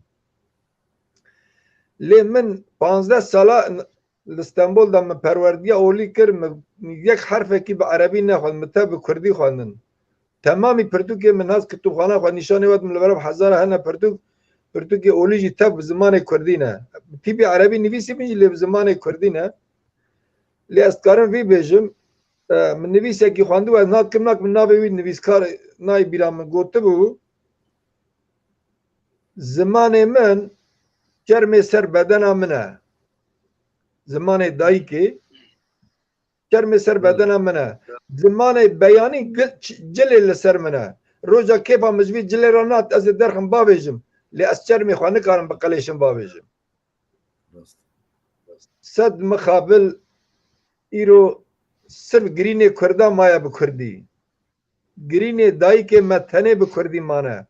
Lê min panzdeh sala li Stenbol de min perwerdiya olî kir, min yek herfekî bi erebî nexwend, min tev bi kurdî xwendin. Temamî pirtûkê min nas kitûbxana xwe nîşanê we dim, li ber hezara hene pirtûk, pirtûkê olî jî tev bi zimanê kurdî ne. Tîpî erebî nivîsî min jî lê bi zimanê kurdî ne. Lê ez dikarim vî bêjim, e, min nivîsekî xwendibe, ez nat kim nak min navê wî nivîskar nayê bîra min gotibû. Zimanê min çermê ser bedena min e. Zimanê dayikê çermê ser bedena min e. Zimanê beyanî gil-, ç-, cilê li ser min e. Roja kêfa min ji vî cilê re nat, ez ê derxim bavêjim. Lê ez çermê xwe nikarim biqelêşim bavêjim. Rast. Sed mixabil îro sirf girînê Kurda maye bi Kurdî. Girînê dayikê me tenê bi Kurdî mane.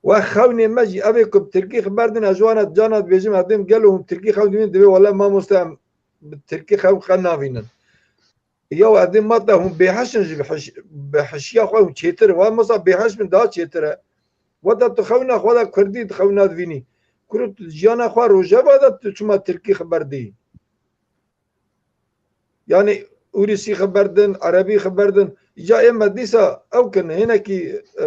We xewnê me jî ev ê ku bi Tirkî xeber din, ez ji wan re cana dibêjim, ez dêm gelo hûn Tirkî xewn dibînin, dibê wele mamoste em bi Tirkî xewn qe navînin. Ya ez dêm mata hûn bêheş in ji bihiş-, bihişiya xwe hûn çêtir. Wa masa bêheş bin daha çêtir e. Weta tu xewna xwe de Kurdî di xewna divînî. Kuro tu jiyana xwe rojeva de tu çima Tirkî xeber dî? Yani Ûrisî xeber din, Erebî xeber din. Îca ê me dîsa ew kin, hinekî, e,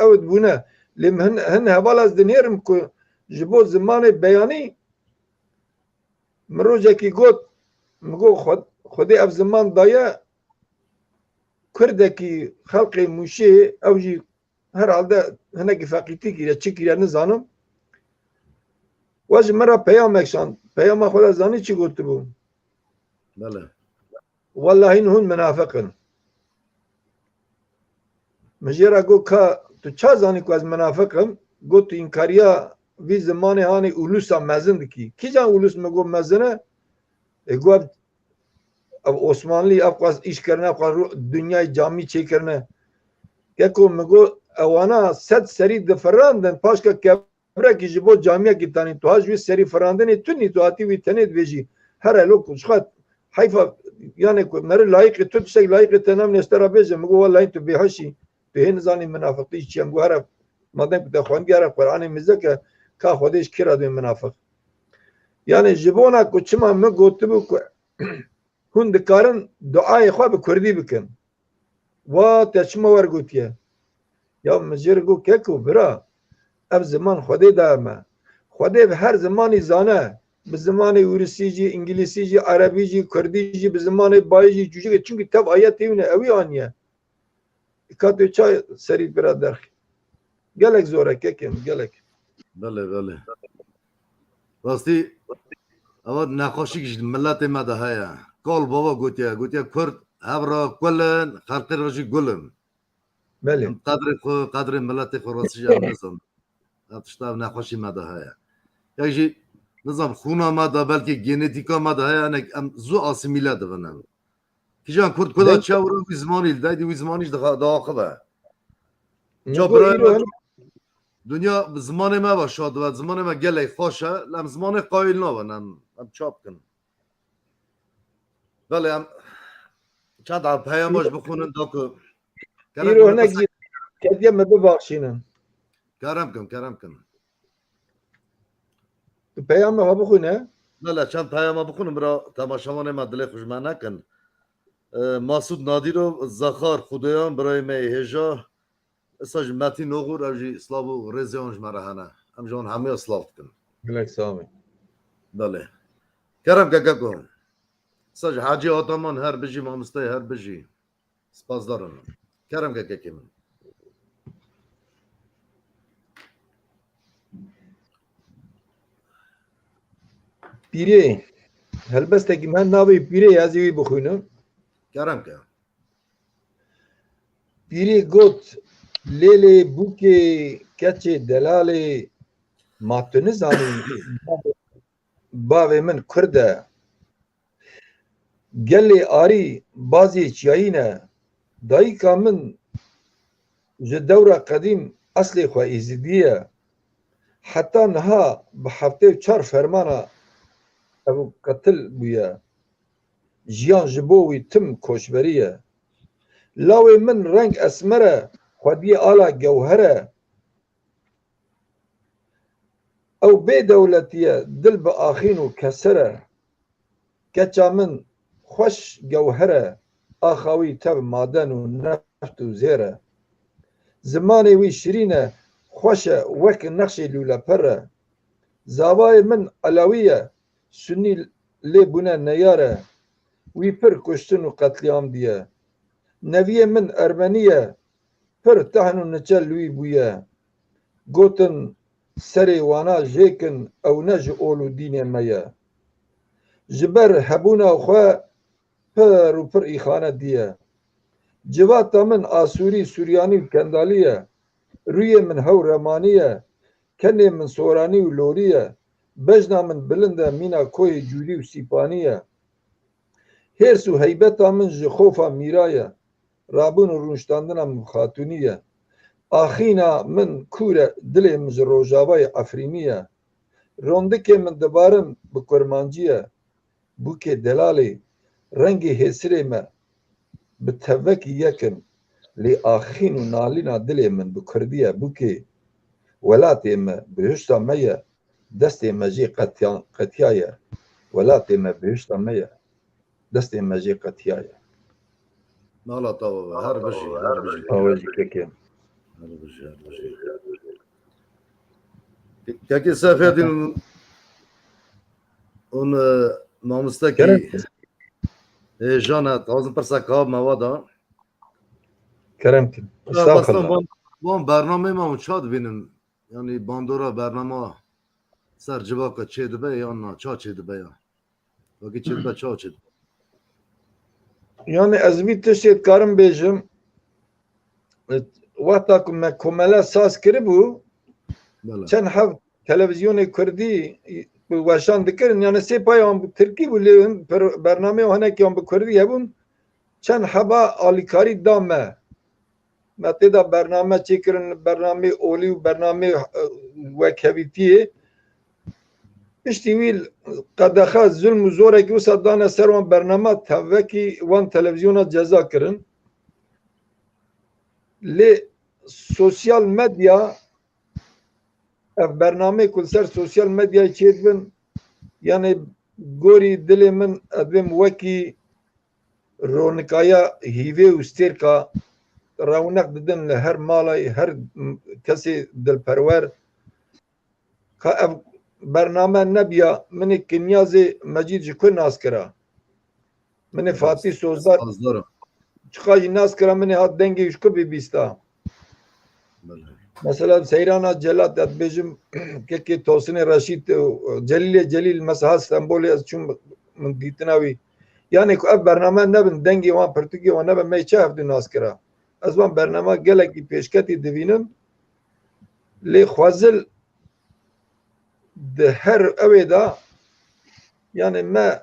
ew dibûne. Lê min hin, hin heval ez dinêrim ku ji bo zimanê beyanî min rojekî got, min got, "Xwe-, Xwedê ev ziman daye Kurdekî xelqê Mûşê, ew jî herhalde hinekî feqîtî kiriye, çi kiriye nizanim." We ji min re peyamek şand. Peyama xwe de zanî çi gotibû? Bele. Wellahî hûn minafiq in. Min jê re got, "Ka tu ça zanî ku ez minafiq im?" Got, "Tu înkariya vî zimanê hanê ulusa mezin dikî." Kîjan ulus min got mezin e? Ê got, ev Osmanlî, ev qas îş kirine, ev qas ru-, dinyayê camî çêkirine. Keko min got, ewana sed serî difirandin, paşka kevrekî ji bo camiyekî tanî. Tu ha ji wî serî firandinê tu nî, tu hatî wî tenê dibêjî. Here lo ku ji xwe heyfa, yani ku meri layîqê tu tiştek layîqê te nam nêste re bêje, min got, wellahî tu bêhişî. Tu hê nizanî minafiqî çi ye. Min got, here madem ku te xwendiye, here Qur'anê mizek e, ka Xwedê ji kê re dibê minafiq? Yani ji bona ku çima min gotibû ku hûn dikarin duayê xwe bi kurdî bikin. Wa te çima wer gotiye? Ya min jê re got, keko bira, ev ziman Xwedê daye me. Xwedê bi her zimanî zane. Bi zimanê ûrisî jî, îngilîsî jî, erebî jî, kurdî jî, bi zimanê bayî jî, cûcikê, çimkî tev ayetê wî ne, ew ê aniye. Ka tu ça serî bira derxî. Gelek zor e kekê min, gelek. Belê, belê. Rastî, ewa nexweşîk ji miletê me de heye. Kal bava gotiye, gotiye Kurd hev re kul in, xelqê re jî gul in. Belê. Em qedrê xwe, qedrê miletê xwe rastî jî em nizan. Ev tişta ev nexweşî me de heye. Yek jî, nizam, xûna me de, belkî genetîka me de heye, hinek em zû asîmîle dibin em. Kîjan Kurd ku da çew re wî zimanî li dayî, wî zimanî jî dixa-, diaxive. Ca birayê me, dinya bi zimanê me ve şa dibe, zimanê me gelek xweş e, lê em zimanê qayîl nabin, em, em ça bikin. Belê, em çend peyama jî bixwînin, da ku kerem Îro hinek jî kediye me bibexşînin. Kerem kin, kerem kin. Tu peyama xwe bixwîne. Belê, çend peyama bixwînim, bira temaşevanê me dilê xwe ji me nekin. E, Masûd Nadîrov, Zexar Xudoyan, birayê me yê hêja. Esa ji Metîn Oxur, ev jî silav û rêzê wan ji me re hene. Em ji wan hemûya silav dikin. Gelek sax bî. Belê. Kerem ke keko. Esa ji Hacî Ataman her bijî, mamosteyê her bijî. Spasdar in. Kerem ke kekê min. Pîrê, helbestekî min navê Pîrê, ez ê wî bixwînim. Kerem ke. Pîrê got, lêlê bûkê keçê delalê, ma tu nizanî bavê min Kurd e. Gelê arî bazê çiyayî ne. Dayika min ji dewra qedîm eslê xwe êzidî ye. Heta niha bi heftê û çar fermana ev qetil bûye. Jiyan ji bo wî tim koçberî ye. Lawê min reng esmer e, xwediyê ala gewher e. Ew bê dewletî ye, dil bi axîn û keser e. Keça min xweş gewher e, axa wî tev maden û neft û zêr e. Zimanê wî şirîn e, xweş e, wek nexşê lûleper e. Zavayê min elewî ye, sunî lê bûne neyar e. Wî pir kuştin û qetlîam diye. Neviyê min ermenî ye, pir tehn û niçe li wî bûye. Gotin, serê wana jêkin, ew ne ji ol û dînê me ye. Ji ber hebûna xwe pir û pir îxane diye. Civata min Asûrî, Suryanî û Kendalî ye. Rûyê min hew remanî ye. Kenê min soranî û lorî ye. Bejna min bilind e, mîna koyê Cûdî û Sîpanî ye. Hêrs û heybeta min ji xofa mîra ye. Rabûn û rûniştandina min bi xatûnî ye. Axîna min kûr e, dilê min ji rojavayê Efrînî ye. Rondikê min dibarin bi kurmancî ye. Bûkê delalê, rengê hêsirê me bi tevekî yek in, lê axîn û nalîna dilê min bi kurdî ye. Bûkê welatê me bihişta me ye, destê me jê qetiya, qetiya ye. Welatê me bihişta me ye, destê me jê qetiya ye. Mala te ava be, her bijî, her bijî. Awe jî kekê. Her bijî, her bijî. Kekê Seyfedîn û, û, e, mamostekî Kerem. Hêjan e, dixwazim pirsa ka me wa da. Kerem kin. Ya, Estağfurullah. Van, van bernameyê me hûn ça dibînin? Yanî bandora bernama ser civaka çê dibe yan na? Ça çê dibe ya? Wekî çê dibe, ça çê dibe? Yani ez vî tiştê dikarim bêjim. Wexta ku me komele saz kiribû, Bele. Çend heb televîzyonê kurdî bi weşan dikirin, yani sê pay wan bi tirkî bû, lê hin per-, bernameyê wan hinekî wan bi kurdî hebûn. Çend heba alîkarî da me. Me tê de bername çêkirin, bernameyê olî û bernameyê, e, wekhevîtiyê. Piştî wî qedexe, zulm û zorekî wisa dane ser wan bernama, tevekî wan televîzyona ceza kirin. Lê sosyal medya, ev bernameyê ku li ser sosyal medyayê çêdibin, yani gorî dilê min, ez dibêm wekî ronikaya hîvê û stêrka rewnek didin li her malay, her kesê dilperwer. Ka ev bername nebiya, min ê Kinyazê Mecîd ji ku nas kira? Min ê Fatî Sozdar Sozdar. Çiqa jî nas kira, min ê hat dengê ji ku bibîsta? Bele. Mesela Seyrana Celat, ez dibêjim, kekê Tosinê Reşîd û Celîlê Celîl, mesela Stenbolê ez çûm, min dîtina wî. Yani ku ev bername nebin, dengê wan, pirtûkê wan nebin, me yê çi hevdû nas kira? Ez van bernama gelekî pêşketî divînim. Lê xwezil di her ewê de, yani me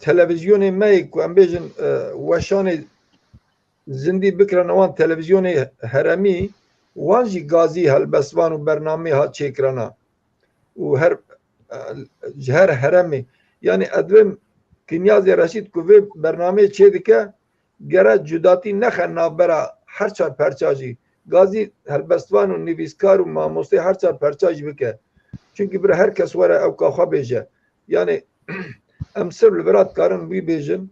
televîzyonê me yê ku em bêjin, e, weşanê zindî bikirane wan televîzyonê heremî, wan jî gazî helbestvan û bernameyê hat çêkirana. Û her, e, ji her heremê. Yani ez dibêm Kinyazê Reşîd ku vê bernameyê çêdike, gere cudatî nexe navbera her çar perça jî. Gazî helbestvan û nivîskar û mamostê her çar perça jî bike. Çunkî bira her kes were ewka xwe bêje. Yani em sirf li vira dikarin wî bêjin.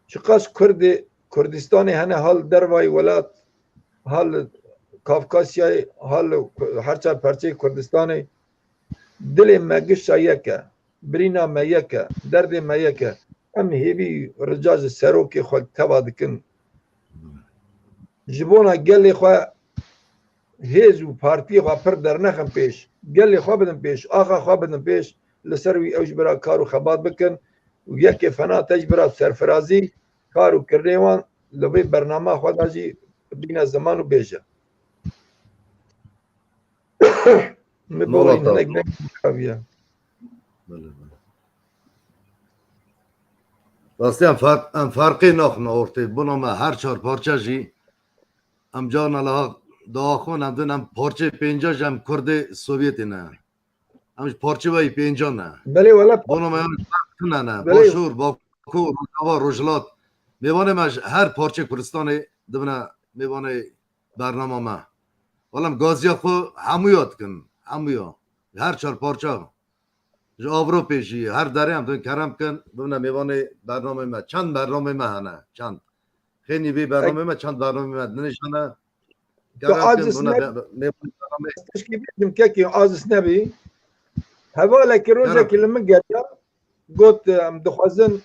Çiqas Kurdê Kurdistanê hene, hal dervayî welat, hal Kafkasyayê, hal her çar perçeyê Kurdistanê. Dilê me gişa yek e, birîna me yek e, derdê me yek e. Em hêvî rica ji serokê xwe teva dikin. Ji bona gelê xwe hêz û partiyê xwe pir dernexin pêş. Gelê xwe bidin pêş, axa xwe bidin pêş. Li ser wî ew ji bira kar û xebat bikin û yekê fena te ji bira serfirazî, kar û kirinê wan li vê bernama xwe de jî bîne ziman û bêje. Min Mala bavê te. Hinek deng xebiye. Bele, bele. Rastî em ferq, em ferqê naxin ortê. Bona me her çar parça jî em carna li ha daxwan em din em parçeyê pênca jî em Kurdê Sovyetê ne. Em ji parçe weyî pênca ne. Belê wele. Bona me yan ferq tune ne. Belê. Başûr, Bakur, Rojava, Rojhilat. Mêvanê me ji her parçeyê Kurdistanê dibine mêvanê bernama me. Wele em gaziya xwe hemûya dikin. Hemûya. Her çar parça. Ji Ewropê jî, her derê em din kerem kin, bibine mêvanê bernamê me. Çend bernamê me hene, çend. Xênî vê bernamê me, çend bernamê me dinêşane. Tu kerem kin, aciz bibine ne-, be-, mêvanê bernamê. Tişkî bêjim kekî, aciz nebî. Hevalekî rojekî li min geriya, got, em dixwazin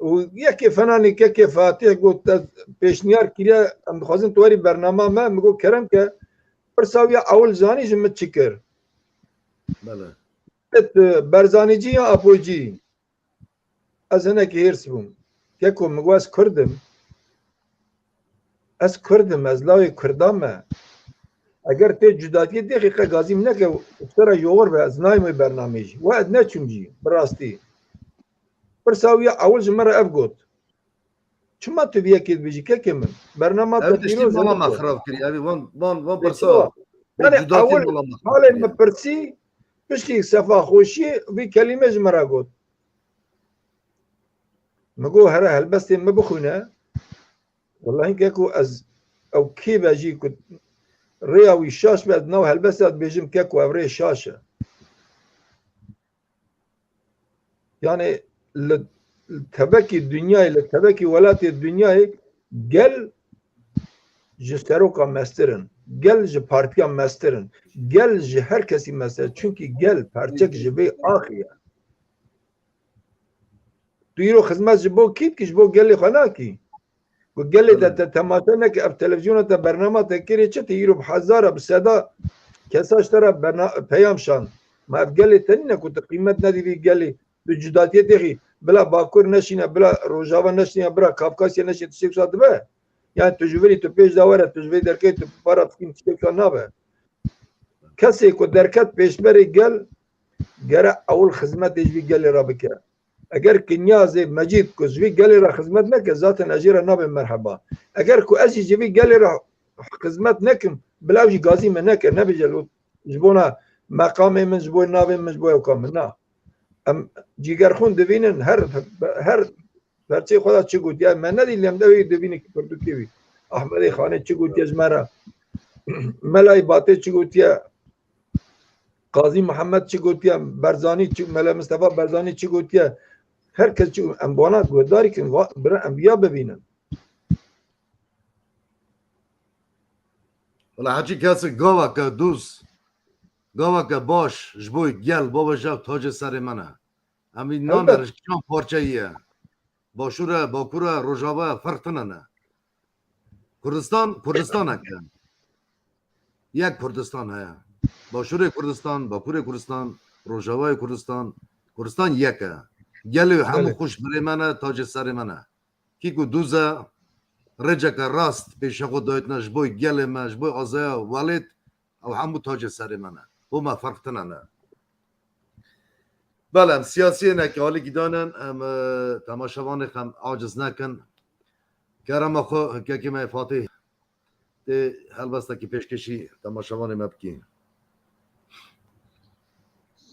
Û yekê Fenanê kekê Fatih got, ez pêşniyar kiriye, em dixwazin tu werî bernama me, min got kerem ke, pirsa wî ya ewil zanî ji min çi kir? Bele. Tu Berzanîcî ya Apoycî? Ez hinekî hêrs bûm. Keko, min got ez Kurd im. Ez Kurd im, ez lawê Kurdan me. Eger tê cudatiyê dêxî qe gazî min neke, ji te re yowir be, ez nayêm wê bernameyê jî. We ez neçûm jî, bi rastî. Pirsa wî ya ewil ji min re ev got. Çima tu vî yekê dibêjî kekê min? Bernama te Ev tiştî pîroz e, mala me min got. Xirab kiriye. Ev van, van, van Peki pirsa. o. Yani Cudatiyê ewil mala me halê xirab min kiriye. Pirsî, piştî sefa xweşî vî kelîme ji min re got. Min got here helbestên min bixwîne. Wellahî keko ez ew kê be jî ku rêya wî şaş be, ez nav helbesta dibêjim keko ev rê şaş e. Yani li, li tevekî dinyayê, li tevekî welatê dinyayê gel ji seroka mestir in. Gel ji partiya mestir in. Gel ji her kesî mestir in. Çünkü gel perçek ji vê axê ye. Tu îro xizmet ji bo kî dikî, ji bo gelê xwe nakî? Ku gelê te, te temaşe neke, ev televizyona te, bernama te kirê çi, te îro bi hezara, bi seda kesa ji te re berna-, peyam şand. Ma ev gelê te nîne ku tu qîmet nedî vî gelê, tu cudatiyê têxî, bila Bakur neşîne, bila Rojava neşîne, bila Kafkasya neşîne, tiştê wisa dibe? Yani tu ji virî tu pêş de were, tu ji vê derkeyê tu para bikîn, tiştê wisa nabe. Kesê ku derket pêşberê gel, gere ewil xizmetê ji vî gelê re bike. Eger ki niyazê Mecîd ku ji vî gelê re xizmet neke, zaten ez jê re nabêm merheba. Eger ku ez jî ji vî gelê re xizmet nekim, bila ew jî gazî me neke, nebêje lo ji bona meqamê min, ji bo navê min, ji bo ewka min. Na. Em cîgerxûn divînin, her, her perçeyê xwe de çi gotiye, me nedî lê em de wê divînin ki pirtûkê wî. Ahmedê Xanê çi gotiye ji me re? Melayê Batê çi gotiye? Qazî Mihemed çi gotiye? Berzanî çi, Mele Mistefa Berzanî çi gotiye? Her kes çi, em wana guhdarî kin, va-, bira em viya bibînin. Wala hecî kesik gaveke dûz, gaveke baş ji bo gel, baba jev tacê serê me ne. Em vî name Elbet. Rişkan parçeyî ye. Başûr e, Bakur e, Rojava e, ferq tune ne. Kurdistan, Kurdistanek e. Yek Kurdistan heye. Başûrê Kurdistan, Bakurê Kurdistan, Rojavayê Kurdistan, Kurdistan yek e. Gelê hemû Belê. Xweş birê me ne, tacê serê me ne. Kî ku dûz e, rêceke rast pêşe xwe dayitine ji bo gelê me, ji bo azaya welêt, ew hemû tacê serê me ne. Bo me ferq tune ne. Belê, em siyasiyê ne ki alî gidanin, em, e, temaşevanê xem aciz nekin. Kerema xwe, kekê me Fatih, tê helbestekî pêşkêşî temaşevanê me bikî.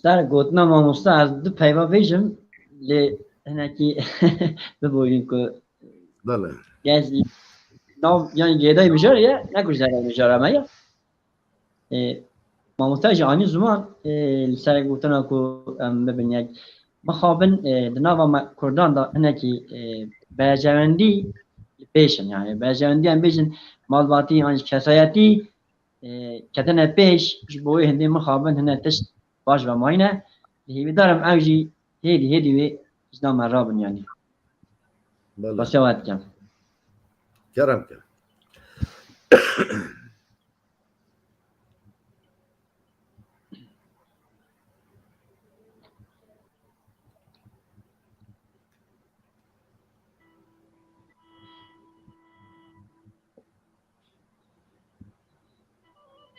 Ser gotina mamosta ez du peyva bêjim, lê hinekî biborîn ku Belê. Gez nav, yani gêdayê mijar ye, ne ku ji derê mijar me ye. E, mamosta jî anî ziman, e, li ser gotina ku em bibin yek. Mixabin, e, di nava me Kurdan de hinekî, e, berjewendî li pêş in. Yani berjewendî em bêjin malbatî an jî kesayetî, e, ketine pêş, ji bo wê hindê mixabin hine tişt baş ve mayîne. Hêvîdar im ew jî hêdî hêdî wê ji nav me rabin yani. Belê. Xwestiya we dikim. Kerem ke.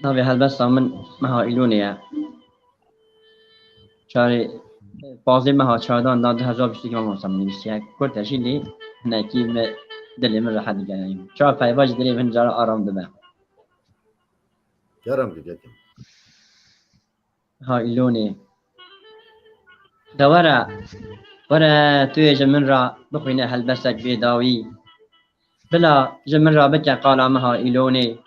Navê helbesta min Meha Îlonê ye. Çarê, pazdeh meha çardan da du hezar bîst û iki mamosta min nivîsiye. Kurt e jî lê hinekî me dilê min rehet dike. Çar peyva ji dilê min cara aram dibe. Kerem ke, kekim. Ha Îlonê. De were, were tu yê ji min re bixwîne helbestek bê dawî. Bila ji min re bike qala Meha Îlonê.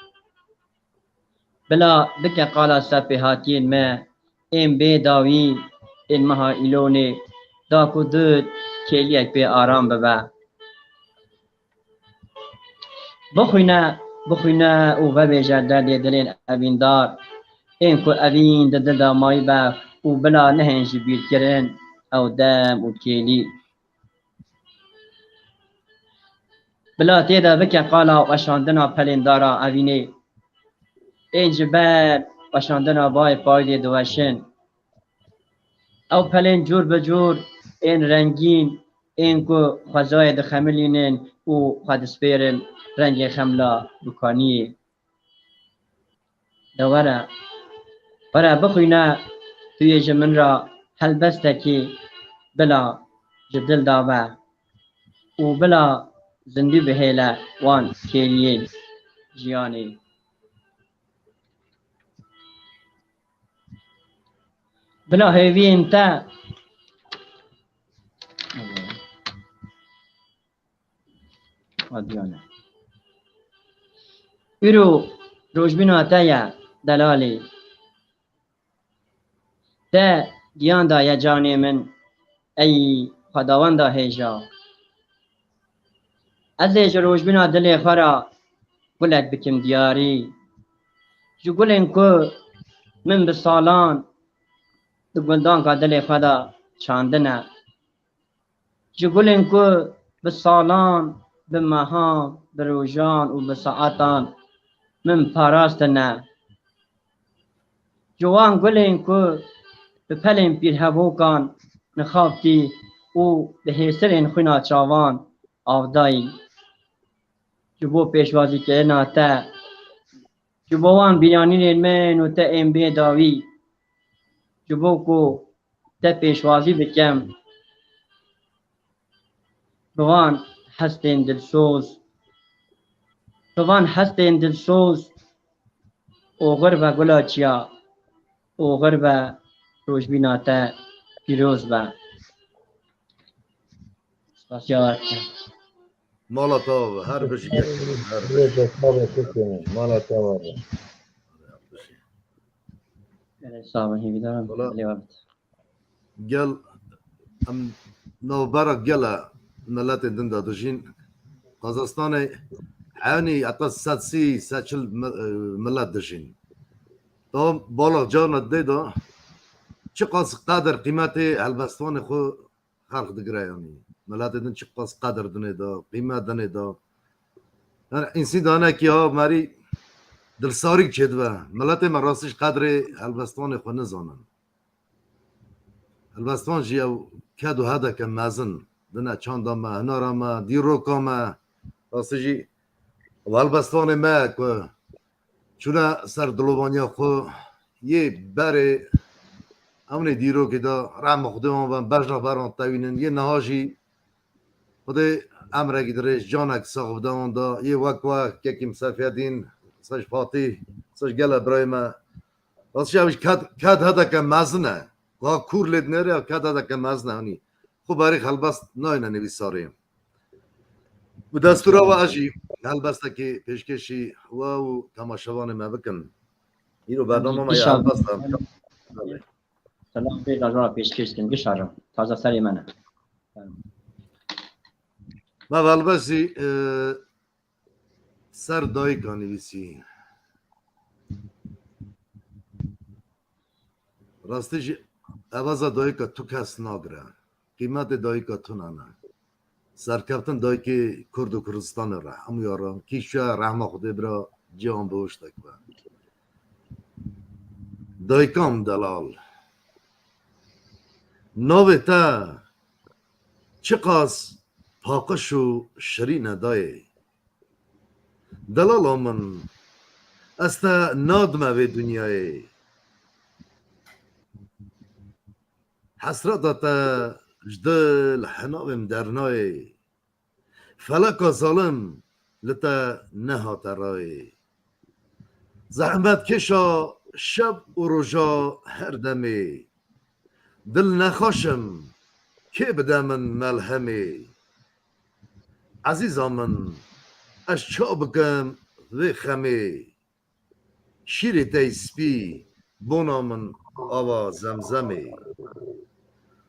Bila bike qala serpêhatiyên me ên bê dawî ên Meha Îlonê, da ku du kêliyek pê aram bibe. Bixwîne, bixwîne û vebêje derdê dilên evîndar, ên ku evîn di dil de mayî be û bila nehên ji bîrkirin ew dem û kêlî. Bila tê de bike qala weşandina pelên dara evînê. Ên ji ber weşandina bayê payîzê diweşin. Ew pelên cûr bi cûr, ên rengîn, ên ku xwezayê dixemilînin û xwe dispêrin rengê xemla dukaniyê. De were, were bixwîne, tu yê ji min re helbestekî bila ji dil de be û bila zindî bihêle wan kêliyên jiyanê. Bila hêviyên te. Îro rojbîna te ye, delalê. Te giyan daye canê min, ey xwedawenda hêja. Ez ê ji rojbîna dilê xwe re gulek bikim diyarî. Ji gulên ku min bi salan di gundanka dilê xwe de çandine. Ji gulên ku bi salan, bi mehan, bi rojan û bi saetan min parastine. Ji wan gulên ku bi pelên pîrhevokan nixaftî û bi hêsirên xwîna çavan avdayî. Ji bo pêşwazîkirina te, ji bo wan bîranînên min û te ên bê dawî, ji bo ku te pêşwazî bikim. Bi van hestên dilsoz, bi van hestên dilsoz, oxir be gula çiya, oxir be rojbîna te pîroz be. Spasiya we dikim. Mala te ava be, her bijî kekê min, her bijî. Mala te ava be. Gelek sax bin, hêvîdarim. Wala, dilê we bit. Gel, em navbera gel e, miletên din de dijîn. Qazastanê hewnî heta sed sî, sed çil mi-, e, milet dijîn. Tam balax carna dê de çiqas qedir qîmetê helbestvanê xwe xelq digire yanî. Miletê din çiqas qedir dinê de, qîmet dinê de. Yani însî danekî ha merî dilsarîk çêdibe. Miletê me rastî ji qedrê helbestvanê xwe nizanin. Helbestvan jî ew ked û hedeke mezin dine çanda me, hunera me, dîroka me. Rastî jî ew helbestvanê me ku çûne ser dilovaniya xwe yê berê, ewnê dîrokê de rehma Xwedê wan ben bejna beran tewînin. Yê niha jî Xwedê emrekî dirêj, canek sax bide wan da. Yê wek we, kekî Sefyedîn, sej Fatî, sej gele birayê me. Rastî ew jî ked, ked hedeke mezin e. Ka kûr lê dinêre, ked hedeke mezin e. Hanî xwe berî helbest nayne nivîsarê. Bi destûra we ez jî helbestekê pêşkêşî we û temaşevanê me bikim. Îro bernama me ya helbest e. Selam pê dajora pêşkêş dikim, gişa re. Taze serê me ne. Me helbestî, e, ser dayika nivîsî. Rastî jî evaza dayika tu kes nagire. Qîmetê dayika tune ne. Serkeftin dayikê Kurd û Kurdistanê re. Hemûya re. Kî çûye rehma Xwedê bira cihan bi hoştek be. Dayika min delal. Navê te çiqas paqij û şirîn e dayê. Delala min, ez te nadime vê dinyayê. Hesreta te ji dil hinavê min dernayê. Feleka zalim li te nehate rayê. Zehmetkeşa şev û roja her demê. Dilnexweş im, kê bide min melhemê? Ezîza min, ez ça bikim vê xemê? Şîrê te yî spî, bona min ava zemzemê.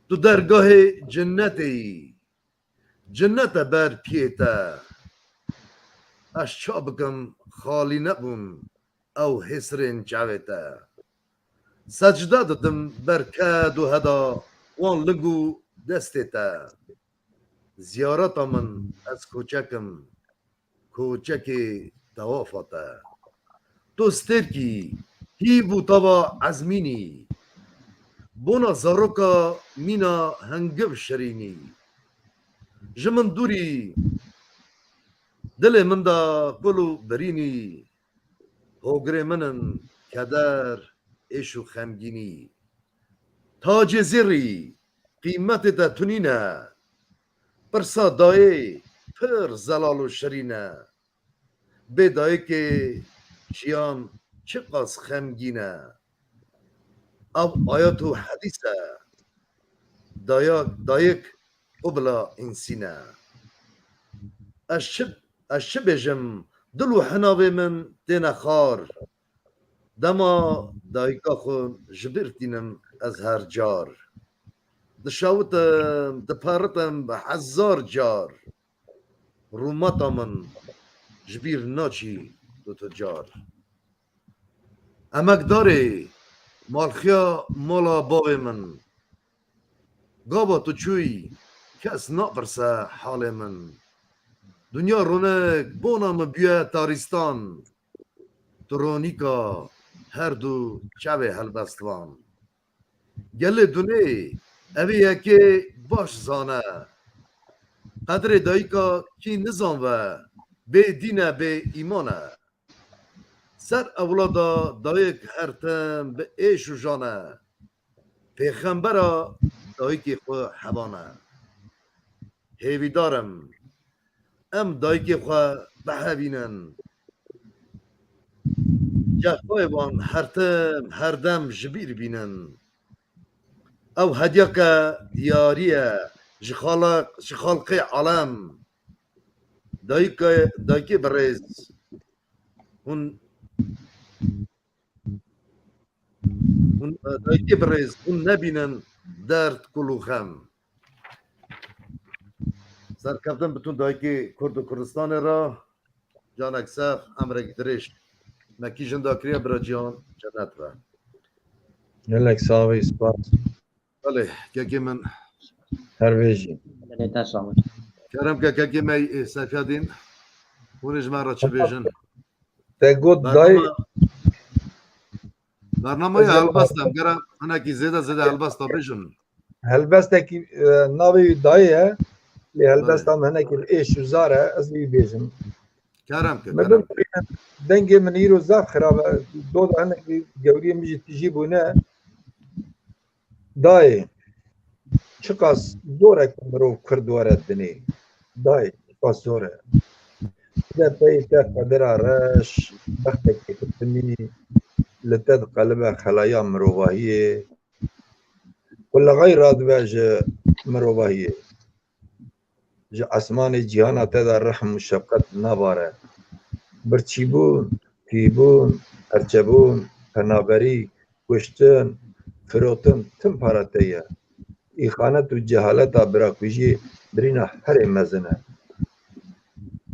Tu dergahê cinnetê yî, cinnet e ber piyê te. Ez ça bikim, xalî nebûn ew hêsirên çavê te. Secde didim ber ked û heda wan ling û destê te. Ziyareta min, ez koçek im, koçekê tewafa te. Tu stêrkî hîv û tava ezmînî, bona zaroka mîna hengiv şirînî. Ji min dûrî dilê min de kul û birînî, hogirê min in keder, êş û xemgînî. Tacê zêrî qîmetê te tunîne, pirsa dayê pir zelal û şirîn e. Bê dayikê jiyan çiqas xemgîn e. Ev ayet û hedîs e. Dayak, dayik qubla însîn e. Ez çi, ez çi bêjim, dil û hinavê min têne xar. Dema dayika xwe ji bîr tînim ez her car. Dişawitim, diperitim bi hezar car. Rûmeta min ji bîr naçî du tu car. Emekdarê malxiya mala bavê min. Gava tu çûyî, kes napirse halê min. Dinya ronek bona min bûye tarîstan. Tu ronîka her du çavê helbestvan. Gelê dunê evê yekê baş zane. Qedrê dayika kî nizanve, bê dîn e, bê îman e. Ser ewlada dayik her tim bi êş û jan e. Pêxembera dayikê xwe hevan e. Hêvîdar im, em dayikê xwe bihevînin. Cefayê wan her tim, her dem ji bîr bînin. Ew hediyeke diyarî ye ji xalq, ji xalqê alem. Dayike, dayikê birêz, hûn, hûn, dayikê birêz, hûn nebînin derd, kul û xem. Serkeftin bi tu dayikê Kurd û Kurdistanê re, canek sax, emrek dirêj. Me kî jinda kiriye bira Cihan, cennet be. Gelek sax bî, spas. Belê, kekê min. Her bijî. Belê, te sağ ol. Kerem ke kekê me, e, Seyfedîn. Hûn ê ji me re çi bêjin? Te got dayê. Bernama-, bernamaya helbest em gere hinekî zêde zêde helbesta bêjin. Helbestekî, e, navê wî dayê ye. Lê helbesta min hinekî êş û zar e, ez wî bêjim. Kerem ke, kerem. Dengê min îro zaf xirab e. Doda hinekî gewriyê min jî tijî bûne. Dayê, çiqas zor e ku mirov Kurd were dinê. Dayê, çiqas zor e. Te pey te qedira reş, bextekê xwe timî, li te diqelibe xelaya mirovahiyê. Ku lexay radibe ji mirovahiyê. Ji esmanê cîhana te de rehm û şefqet nabare. Birçîbûn, tîbûn, perçebûn, penaberî, kuştin, firotin, tim para te ye. Îxanet û cehaleta birakujiyê birîna herê mezin e.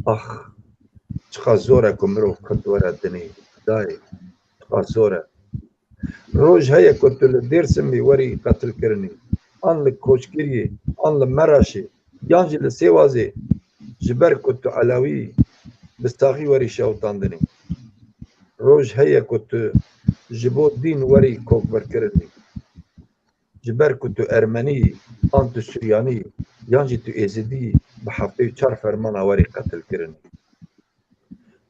Ax, çiqas zor e ku mirov Kurd were dinê. Dayê, çiqas zor e. Roj heye ku tu li Dêrsimê werî qetilkirinê, an li Koçgiriyê, an li Meraşê, yan jî li Sêwazê ji ber ku tu Elewî yî, bi saxî werî şewitandinê. Roj heye ku tu ji bo dîn werî kokberkirinê. Ji ber ku tu Ermenî yî, an tu Suryanî yî, yan jî tu Êzidî yî, bi heftê û çar fermana werî qetilkirinê.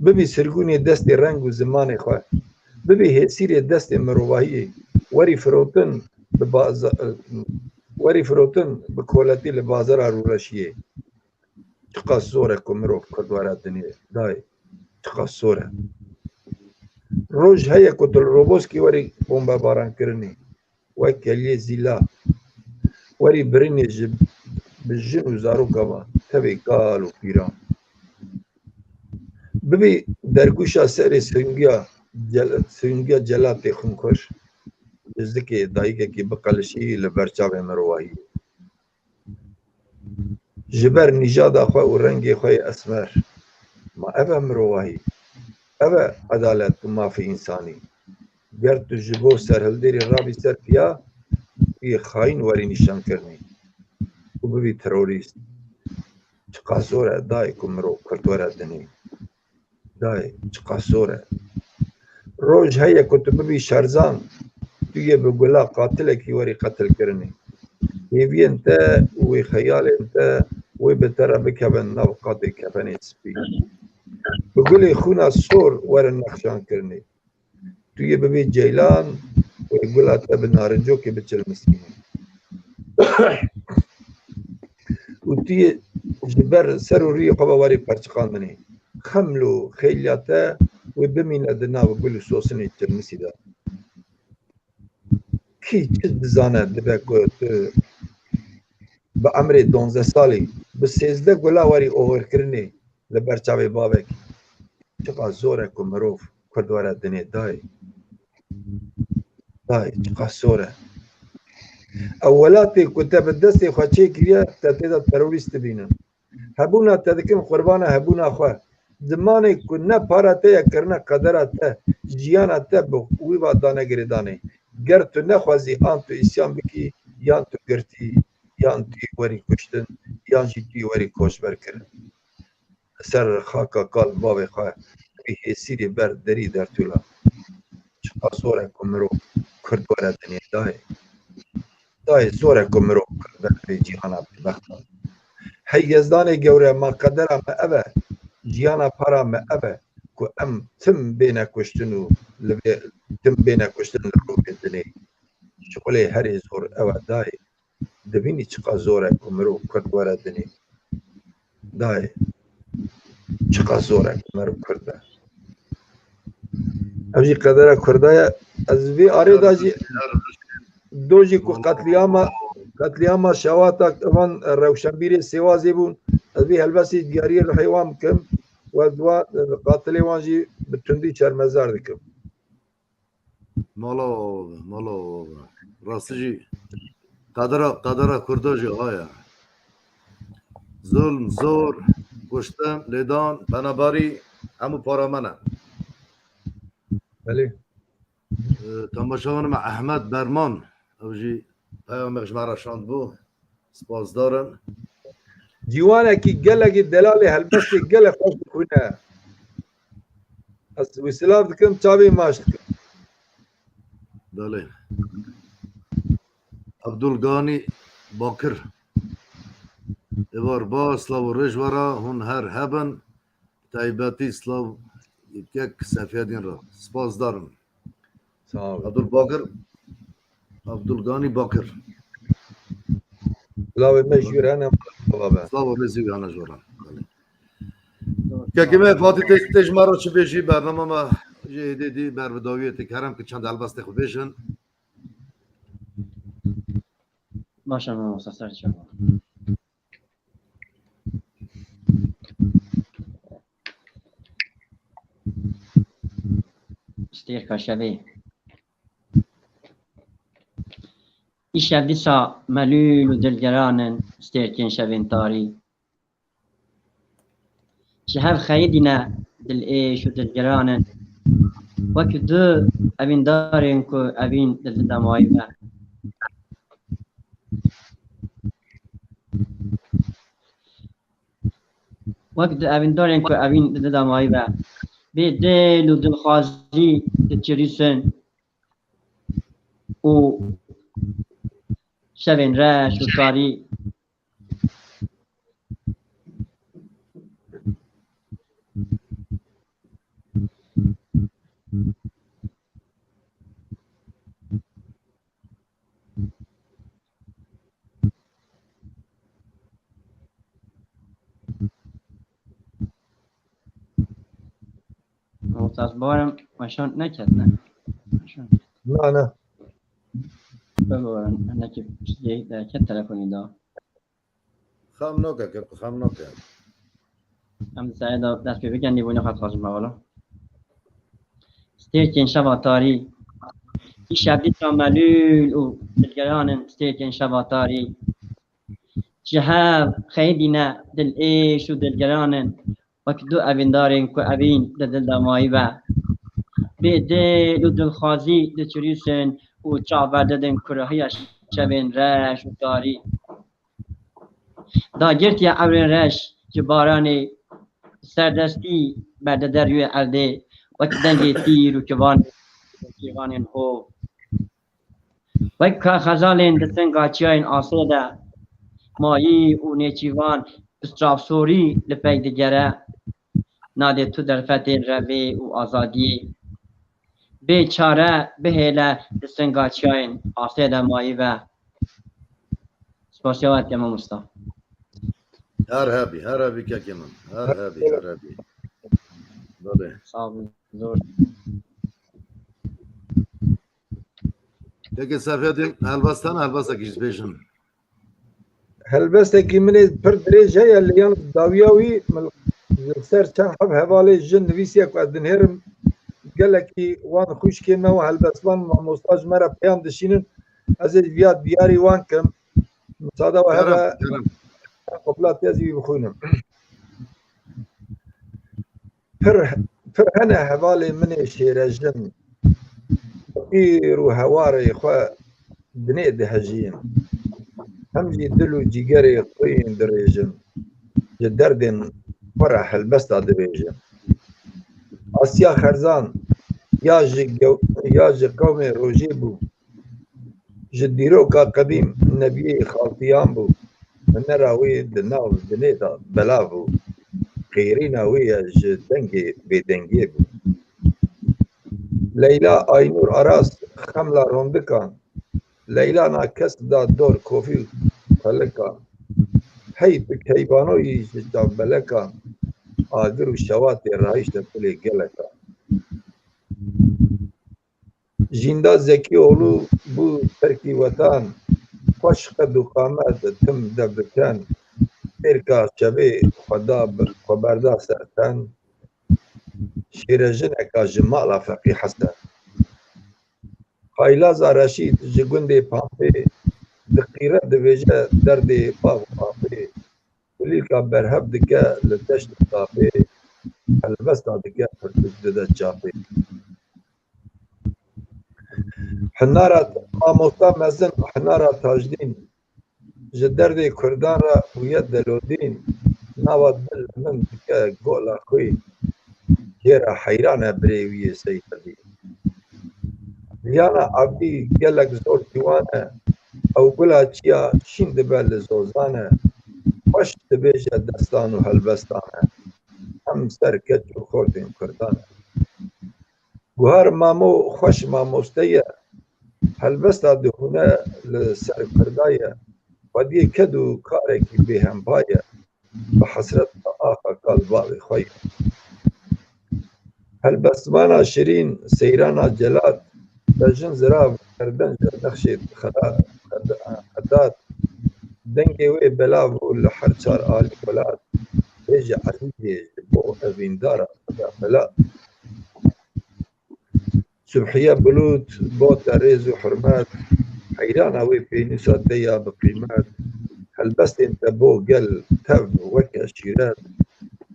Bibî sirgûnê destê reng û zimanê xwe, bibî hêsîrê destê mirovahiyê, werî firotin bi baza-, werî firotin bi koletî li bazara rûreşiyê. Çiqas zor e ku mirov Kurd were dinê, dayê. Çiqas zor e. Roj heye ku tu li Roboskî werî bombebaran kirinê. Wek keliyê zîla. Werî birinê ji bi jin û zaroka me, tevê kal û pîran. Bibî dergûşa serê singiya cel-, singiya celatê xunxweş, ji zikê dayikekî biqelişî li ber çavê mirovahiyê. Ji ber nîjada xwe û rengê xwe yê esmer. Ma ev e mirovahî? Ev e edalet û mafê însanî? Ger tu ji bo serhildêrê rabî ser piya, tu yê xayîn werî nîşankirinê û bibî terorîst. Çiqas zor e dayê ku mirov Kurd were dinê. Dayê, çiqas zor e. Roj heye ku tu bibî şerzan, tu yê bi gula qatilekî werî qetilkirinê. Hêviyên te û wê xeyalên te wê bi te re bikevin nav qatê kefenê spî. Bi gulê xûna sor werin nexşankirinê. Tu yê bibî ceylan, wê gula te bi narincokê biçilmisîne. Û tu yê ji ber ser û rûyê xwe ve werî perçiqandinê. Xeml û xêliya te wê bimîne di nav gul û sosinê çilmisî de. Kî çi dizane dibe ku tu bi emrê donzdeh salî, bi sêzdeh gula werî oxirkirinê li ber çavê bavekî. Çiqas zor e ku mirov Kurd were dinê dayê. Dayê, çiqas zor e. Ew welatê ku te bi destê xwe çêkiriye, te tê de terorîst dibînin. Hebûna te dikin qurbana hebûna xwe. Zimanê ku ne para te ye kirine qedera te, jiyana te bi wî va dane girêdanê. Ger tu nexwazî an tu îsyan bikî, yan tu girtî, yan tu yê werî kuştin, yan jî tu yê werî koçber kirin. Li ser xaka kal bavê xwe wî hêsîrî ber derî dertûla. Çiqas zor e ku mirov Kurd were dinê dayê. Dayê, zor e ku mirov Kurd ber vê cîhana bêbextan. Hey Yezdanê gewre, ma qedera me ev e, jiyana para me ev e ku em tim bêne kuştin û li vê tim bêne kuştin li rû vê dinê. Şixulê herî zor ew e dayê. Dibînî çiqas zor e ku mirov Kurd were dinê. Dayê, çiqas zor e ku meriv Kurd be. Ev jî qedera Kurda ye. Ez vê arê de jî do jî ku qetlîama, qetlîama şewata van rewşenbîrê Sêwazê bûn. Ez vê helbestê diyariyê rihê wan bikim. Wek wa qatilê wan jî bi tundî şermezar dikim. Mala ava be, mala ava be. Rastî jî qedera, qedera Kurda jî aya. Zulm, zor, kuştin, lêdan, penaberî, hemû para me ne. Belê. Ee, temaşevanê me Ehmed Berman, ew jî peyamek ji me re şandbû. Spasdar in. Ciwanekî gelekî delalê helbestê gelek xweş dixwîne. Ez wî silav dikim, çavê maç dikim. Belê. Abdulganî Bakir. Êvar ba, slav û rêj we re, hûn her hebin. Taybetî slav kek Sefiyedîn re. Spasdar in. Sağ ol. Abdulbakir, Abdulganî Bakir. Slavê me ji wir hene, baba be. Slav û rêzî wî hene ji we re. Kekê me Fatî tê, tê ji me re çi bêjî, bernama me jê êdî dî ber bi dawiyê tê, kerem ki çend helbestê xwe bêjin. Baş e, mamosta, ser çava. Stêrka şevê. Îşev dîsa melûl û dilgiran in stêrkên şevên tarî. Ji hev xeyidîne dilêş û dilgiran in. Wek du evîndarên ku evîn di dil de mayî be. Wek du evîndarên ku evîn di dil de mayî be. Bê dil û dilxwazî diçirîsin û şevên reş û tarî. Mamosta, ez bawerim weşan neket, ne? Weşan. Na, na. Ez bawerim, hinekî piştgehî derket telefonî da. Xem nake, keko, xem nake. Em di serê de dest pê bikin, nîbûnê xwe dixwazim me wela. Stêrkên şeva tarî. Îşev dîsa melûl û dilgiran in stêrkên şeva tarî. Ji hev xeyidîne dilêş û dilgiran in. Wek du evîndarên ku evîn di dil de mayî be. Bê dil û dilxwazî diçirîsin û çav berdidin kurahiya şevên reş û tarî. Dagirtiya ewrên reş ji baranê serdestî berde derûyê erdê, wek dengê tîr û kivan, kivanên hov. Wek ka xezalên di singa çiyayên asê de, mayî û nêçîvan bi çavsorî li pey digere, nadê tu derfetên revê û azadiyê. Bê çare bihêle di singa çiyayên asê de mayî ve. Spasiya we dikim mamosta. Her hebî, her hebî kekê min. Her hebî, her hebî. Belê. Sağ olun. Zor. Kekê Sefyettin, helbest hene, helbestekî ji bêjin. Helbestekî min ê pir dirêj heye, lê yan dawiya wî min li ser çend heb hevalê jin nivîsiye ku ez dinêrim. Gelekî wan xwişkê me û helbestvan mamosta ji me re peyam dişînin. Ez ê viya diyarî wan kim. Misada we hebe, kerem, kerem. Qoplatê ez ê wî bixwînim. Pir, pir hene hevalê min ê şêrejin, feqîr û hewarê xwe dinê dihejîn. Hem jî dil û cîgerê xwe yên dirêjin, ji derdên xwe re helbesta dibêjin. Asiya Xerzan ya ji gew-, ya ji qewmê rojê bû. Ji dîroka qedîm nebiyê xaltiyan bû. Hunera wî di nav dinê de belav bû. Qêrîna wî ye ji dengê bêdengiyê bû. Leyla Aynur Aras xemla rondikan. Leyla na kes da dor kofî û xelikan. Hey bi keybanoyî ji çavbelekan. Agir û şewatê rahişte kulê gelekan. Jînda Zekîoğlu bû terkî wetan, xweş qed û qamet tim dev diken, pêrka şevê xwe da bi-, xwe berda ser ten, şêrejineka ji mala Feqî Hesen. Xaylaza Reşîd ji gundê Pampê, diqîre dibêje derdê bav û apê, kulîlka berhev dike li deşt û tapê, helbesta dike pirtûk dide çapê. Hinara mamosta mezin, Hinara Tajdîn, ji derdê Kurdan re bûye delodîn, nava dil min dike gola xwî, jê re heyran e birê wî yê Seyfedîn. Jiyana Evdî gelek zor ciwan e, ew gula çiya şîn dibe li zozan e, xweş dibêje destan û helbestan e, hem ser keç û xortên Kurdan e. Guhar Mamo xweş mamoste ye, helbesta dihûne li ser Kurda ye, xwediyê ked û karekî bêhempa ye, bi hesret axa kal bavê xwe ye. Helbestvana şirîn, seyrana Celat, bejin zirav, kerdenca nexşê xeda-, xeda-, xedat, dengê wê belav û li her çar alî welat, bêje Ezîzê ji bo evîndara xeda Belat. Subhiye Bulût bote rêz û hurmet, heyrana wê pênûsa te ya bi qîmet, helbestên te bo gel tev weke şîret,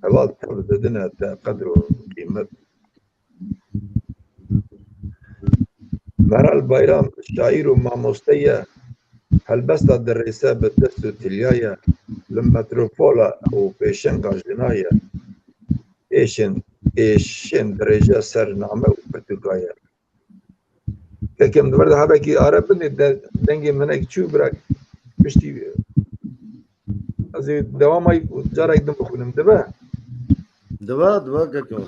heval tev didine te qedr û qîmet. Meral Bayram şaîr û mamoste ye, helbesta dirêse bi dest û tilya ye, li metropola û pêşenga jina ye. Êşên, êşên dirêje ser name û pirtûka ye. Kekim di vir de hebekî are bidê, de-, dengê min nek çû bira piştî ez ê dewama carek din bixwînim, dibe? Dibe, dibe, kekim.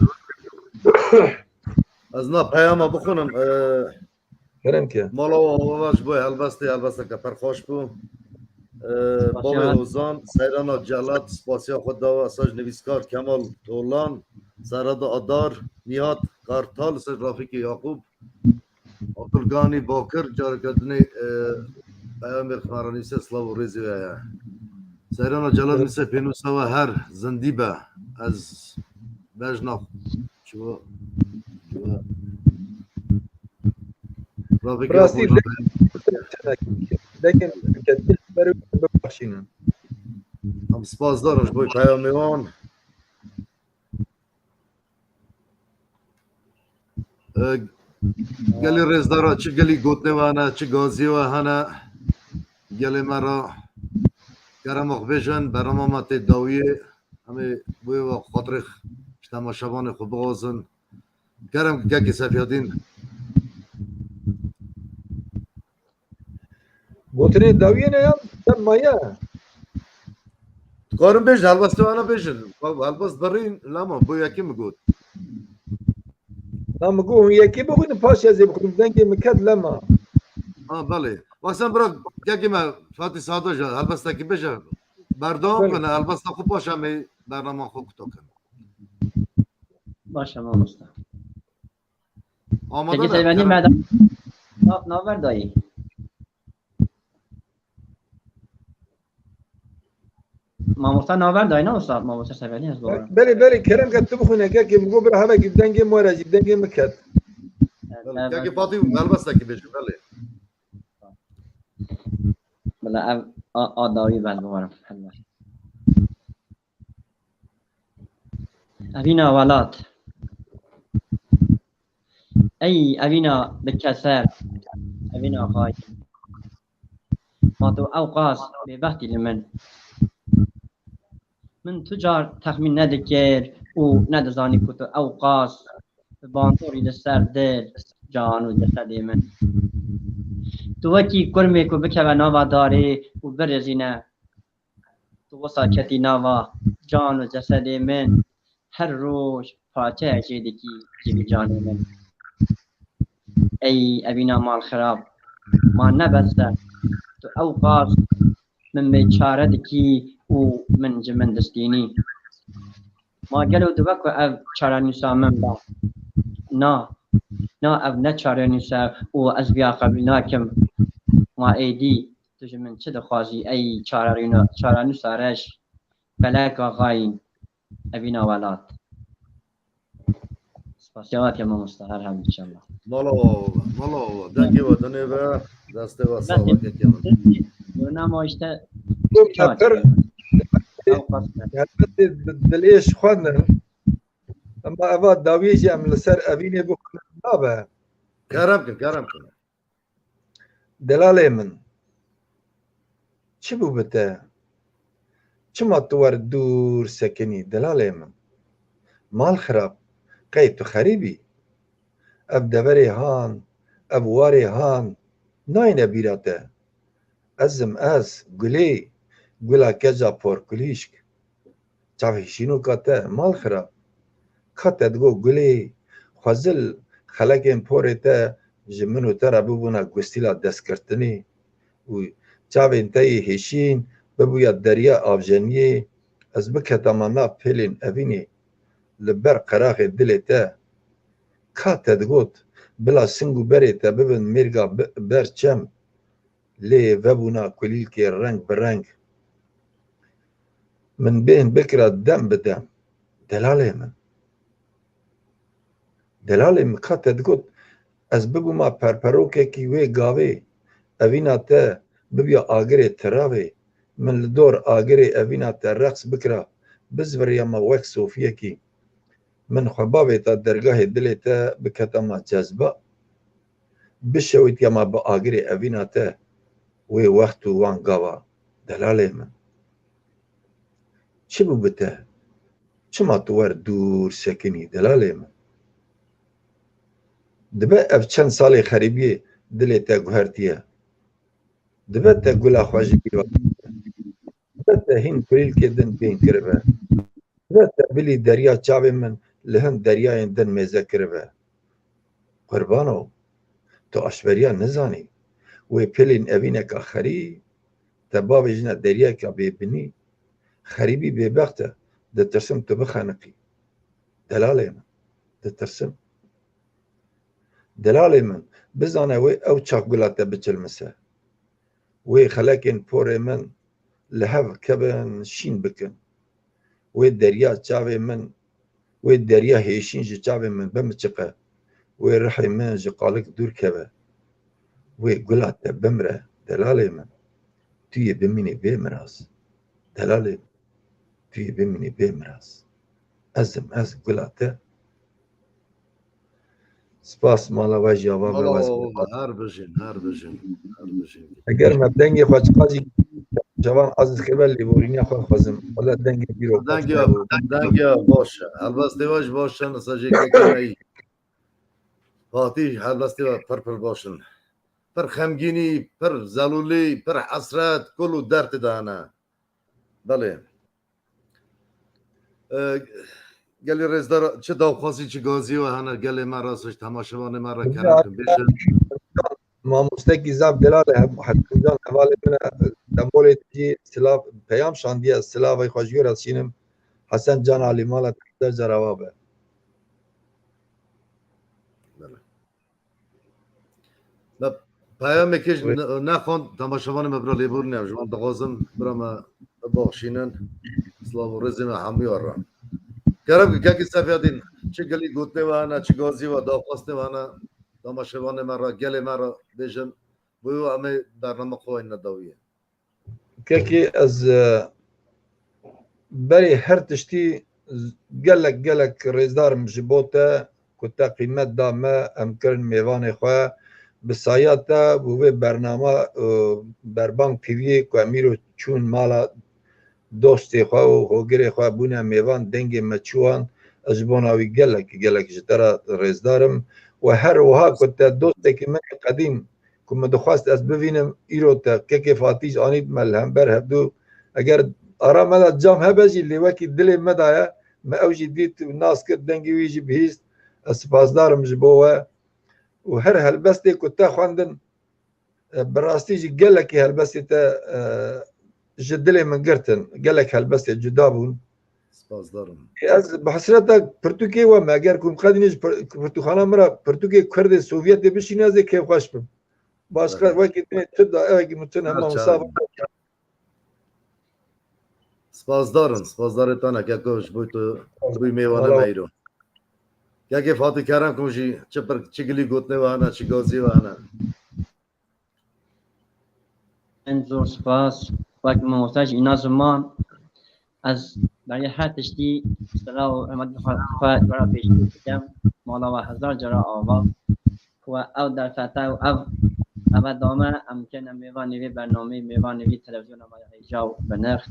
Ez na peyama bixwînim, e, Kerem ke. Mala wan ji bo helbestê, helbesteke pir xweş bû. E, Bavê Hozan, Seyrana Celat, spasiya xwe dawa, saj nivîskar Kemal Tolan, Serada Adar, Nihat Kartal, saj Rafîkê Yaqûb, Abdulganî Bakir, careke dinê, e, peyamê xwe ra nivîse, silav û rêzê we heye. Seyrana Celat nivîse pênûsa we her zindî be. Ez bejna çiwa, çiwa. Rastî, dengên kedî ber wî bibexşînin. Em spasdar in ji bo peyamê wan. E, gelî rêzdara, çi gelî gotinê we hene, çi gaziyê we hene, gelê me re kerema xwe bêjin, bernama me tê dawiyê. Em ê bo wê ve xatirê x-, ji temaşevanê xwe bixwazin. Kerem kekê Sefyadîn. Gotinê dawiyê ne ya, te maye. Dikarin bêjin, helbestê wana bêjin. Helbest birîn, lema, bo yekê min got. Na min got, hûn yekê bixwînin, paş ez ê bixwînim, dengê min ket lema. Ha, belê. Bak sen bira, kekê me Fatî Sado ji helbestekî bêje. Berdewam Belê. Kine, helbesta xwe paş em ê bernama xwe kuto kin. Baş e mamoste. Amade Peki ne? Seyvenî Kerem. me de nav, naver dayî. Mamoste naver dayî ne usta? Mamoste Seyvenî ez bawerim. Belê, belê, kerem ke tu bixwîne kekê, min got bira hevekî dengê min were jî, dengê min ket. Belê, kekê Fatî helbestekî bêje, belê. Bila ev a, a dawî ben bawerim. Helbest. Evîna welat. Ey evîna bi keser, evîna xayîn. Ma tu ew qas bêbextî li min. Min tu car texmîn nedikir û nedizanî ku tu ew qas bi bandorî li ser dil, can û cesedê min. Tu wekî kurmê ku bikeve nava darê û birêzîne. Tu wisa ketî nava can û cesedê min. Her roj parçeyek jê dikî ji vî canê min. Ey evîna mal xirab, ma ne bes e, tu ew qas min bêçare dikî û min ji min distînî. Ma gelo dibe ku ev çarenûsa min be? Na, na, ev ne çarenûs e û ez viya qebûl nakim. Ma êdî tu ji min çi dixwazî ey çarerîna-, çarenûsa reş, feleka xayîn, evîna welat? Spasiya we ke mamoste, her hebî inşallah. Mala we, mala we, dengê we dinê be, destê we sax be kekê min. Bernama işte Dur, çawa çaper. Helbetê dilêş xwendin. Ema eva dawiyê jî em li ser evînê bixwînin nabe. Kerem kin, kerem kin. Delalê min, çi bû bi te? Çima tu wer dûr sekinî, delalê min? Mal xirab, qey tu xerîbî? Ev deverê han, ev warê han, nayne bîra te? Ez im ez, gulê, gula keca porkulîşk. Çavê şînoka te, mal xirab. Ka te digo gulê, xwezil xelekên porê te ji min û te re bibûna gustîla destgirtinê û çavên te yê hêşîn bibûya derya avjeniyê, ez biketama nav pêlên evînê, li ber qeraxê dilê te. Ka te digot, bila sing û berê te bibin mêrga bi-, ber çem, lê vebûna kulîlkê reng bi reng. Min bêhn bikira dem bi dem. Delalê min. Delalê min ka te digot, ez bibûma perperokekî wê gavê, evîna te bibîya agirê tiravê, min li dor agirê evîna te reqs bikira, bizviriyama wek sofiyekî. Min xwe bavêta dergahê dilê te, biketama cezba. Bişewitiyama bi agirê evîna te wê wext û wan gava, delalê min. Çi bû bi te? Çima tu wer dûr sekinî, delalê min? Dibe ev çend salê xerîbiyê dilê te guhertiye. Dibe te gula xwe ji bîr ve. Dibe te hîn kulîlkê din bêhn kiribe. Dibe te bilî derya çavên min li hin deryayên din mêze kiribe. Qurbano, tu aşberiya nizanî. Wê pêlên evîneka xerîb, te bavêjine deryayeka bêbinî. Xerîbî bêbext e, ditirsim tu bixeniqî. Delalê min, ditirsim. Delalê min, bizane wê ew çax gula te biçilmise. Wê xelekên porê min li hev kevin, şîn bikin. Wê derya çavê min, wê derya hêşîn ji çavê min bimiçiqe. Wê rihê min ji qalik dûr keve. Wê gula te bimre, delalê min. Tu yê bimînî bê miras. Delalê min. Tu yê bimînî bê miras. Ez im ez, gula te. Spas, mala we jî ava be. Mala we spas. Her bijîn, her bijîn, her bijîn. Eger me dengê xwe çiqasî Şevan Aziz Xêber lêborîniya xwe dixwazim. Wele dengê bîro Dengê, dengê baş e. Helbestê we jî baş e, nisa jê kekê me yî. Fatî helbestê we pir pir baş in. Pir xemgînî, pir zelûlî, pir hesret, kul û dertê de hene. Belê. E, gelî rêzdar, çi dawxwazî, çi gazî we hene gelê me re, temaşevanê me re kerem kin bêjin. Mamostekî zaf delal e, Hekîmcan hevalê min e, Dembolê jî silav, peyam şandiye, silavê xwe ji wê re dişînim. Hesen Can Alî mala te, cerawa be. Belê. Me peyamekê ji Wê- ne-, nexwend, temaşevanê me bira lêbûrîne, ji wan dixwazim bira me bibaxşînin. Silav û rêzê me hemûya re. Kerem ki kekî Sefyadîn, çi gelî gotinê we hene, çi gazî we, daxwastê we hene, temaşevanê me re, gelê me re bêjin. Bo wê em ê bername xwe wayne dawiyê. Kekî ez, e, berê her tiştî z-, gelek, gelek rêzdar im ji bo te ku te qîmet da me, em kirin mêvanê xwe. Bi saya te û vê bernama, e, Berbang T V'yê ku em îro çûn mala dostê xwe û hogirê xwe bûne mêvan, dengê me çû wan. Ez ji bona wî gelek, gelek ji te re rêzdar im. We her wiha ku te dostekî me qedîm ku min dixwest ez bivînim, îro te kekê Fatî jî anît me li hember hevdû. Eger ara me de cam hebe jî lê wekî dilê me de ye, me ew jî dît û nas kir, dengê wî jî bihîst. Ez sipasdar im ji bo we. Û her helbestê ku te xwendin, e, bi rastî jî gelekî helbestê te, e, ji dilê min girtin. Gelek helbestê cuda bûn. Spasdar im. Ez bi hesreta pirtûkê we me, eger ku qedînê ji pir-, pirtûxana min re pirtûkê Kurdê Sovyetê bişîne, ez ê kêfxweş bim. Başka Evet. wekî dinê tu da, ewekî min tu nema Her wisa çaxê. Spasdar im, spasdarê te ne, keko ji bo tu bûyî mêvanê Wala- me îro. Kekê Fatî kerem kin jî çi pir, çi gilî gotinê we hene, çi gazî we hene. Hin zor spas. Wek mamoste jî îna ziman. Ez berî her tiştî silav û hurmetê xwe, xwe, xwe re pêşkêş dikim. Mala we hezar cara ava. Ku ev derfete û ev, ev dame em kene mêvanê vê bernameyê, mêvanê vê televizyona me ya hêja û binirx.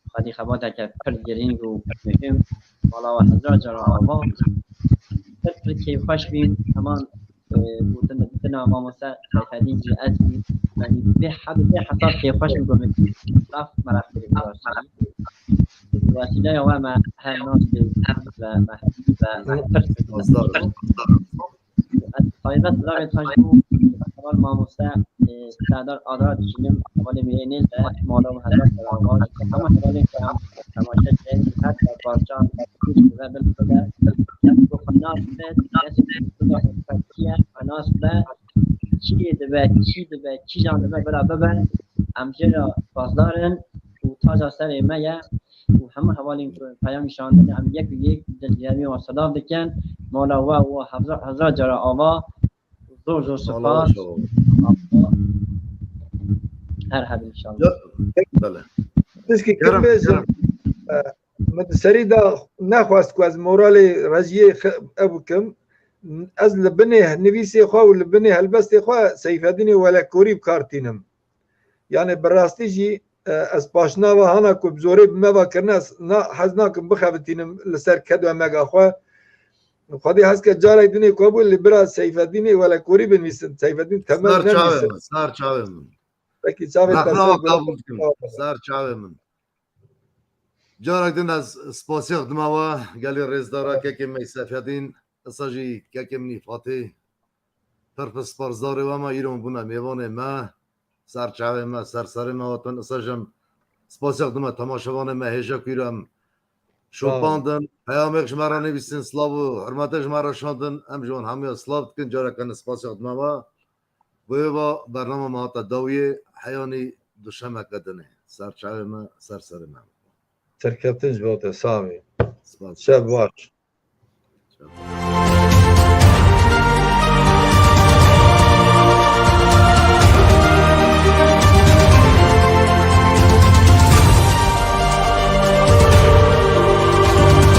Xwedî xebateke pir girîng û muhim. Mala we hezar cara ava. Pir pir kêfxweş bîm. Heman e, gotin, gotina mamoste Seyfedîn jî ez jî, yanî bê heb-, bê hesab kêfxweş im ku min zaf meraq kirî vê wesîleyê. Wesîleya we me her nas kir ve me, ve me pir Spasdar im. Ez taybet silavê te ji bo heval mamoste, e, Serdar Adra dişînim, hevalê mêyê nêz de, mala û hezar sera ava, hema hevalên ku em temaşe dikin, her parçan, ve bil xwe de, kes ku xwe nas bide, kes ku xwe nas bide, xwe nas bide, çiyê dibe, çî dibe, kîjan dibe, bila bibe, em jê re spasdar in û taca serê me ye û hemû hevalên ku peyamî şandine, em yek û yek dilcermî wan silav dikin. Mala we û hezar, hezar cara ava, zor zor Mala we spas. Şev. Her hebin inşallah. Ya, bele. Tişkî Kerem, kim bêjim, kerem. e, min di serî de nexwest ku ez moralê rejiyê xe-, ev bikim. Ez li binê nivîsê xwe û li binê helbestê xwe Seyfedînê Welekorî bi kar tînim. Yanê bi rastî jî, e, ez paşnava hana ku bi zorê bi me ve kirine, ez na-, hez nakim bixebitînim li ser ked û emega xwe. Xwedê hez ke carek dinê ku bû li bira Seyfedînê Welekorî binivîsin. Seyfedîn Temel Sar çavê nenivîsin. min, sar çavê min. Pekî çavê te Rexna ser we qebûl dikim. Sar çavê min. Carek din ez spasiya dima we gelê rêzdara kekê me Seyfedîn, esa jî kekê min Fatî. Pir pir spasdarê we me, îro bûne mêvanê me, ser çavê me, ser serê me hatin. Esa jî em spasiya dima temaşevanê me hêja ku îro em şopandin. Peyamêk ji me re nivîstin, silav û hurmetê ji me re şandin. Em ji wan hemûya silav dikin, careke din spasiya dima we. Bo yê va bernama me hate dawiyê, heyanî duşemeke dinê. Ser çavê me, ser serê me. Serkeftin ji bo te, sax bî. Spas. Şev baş.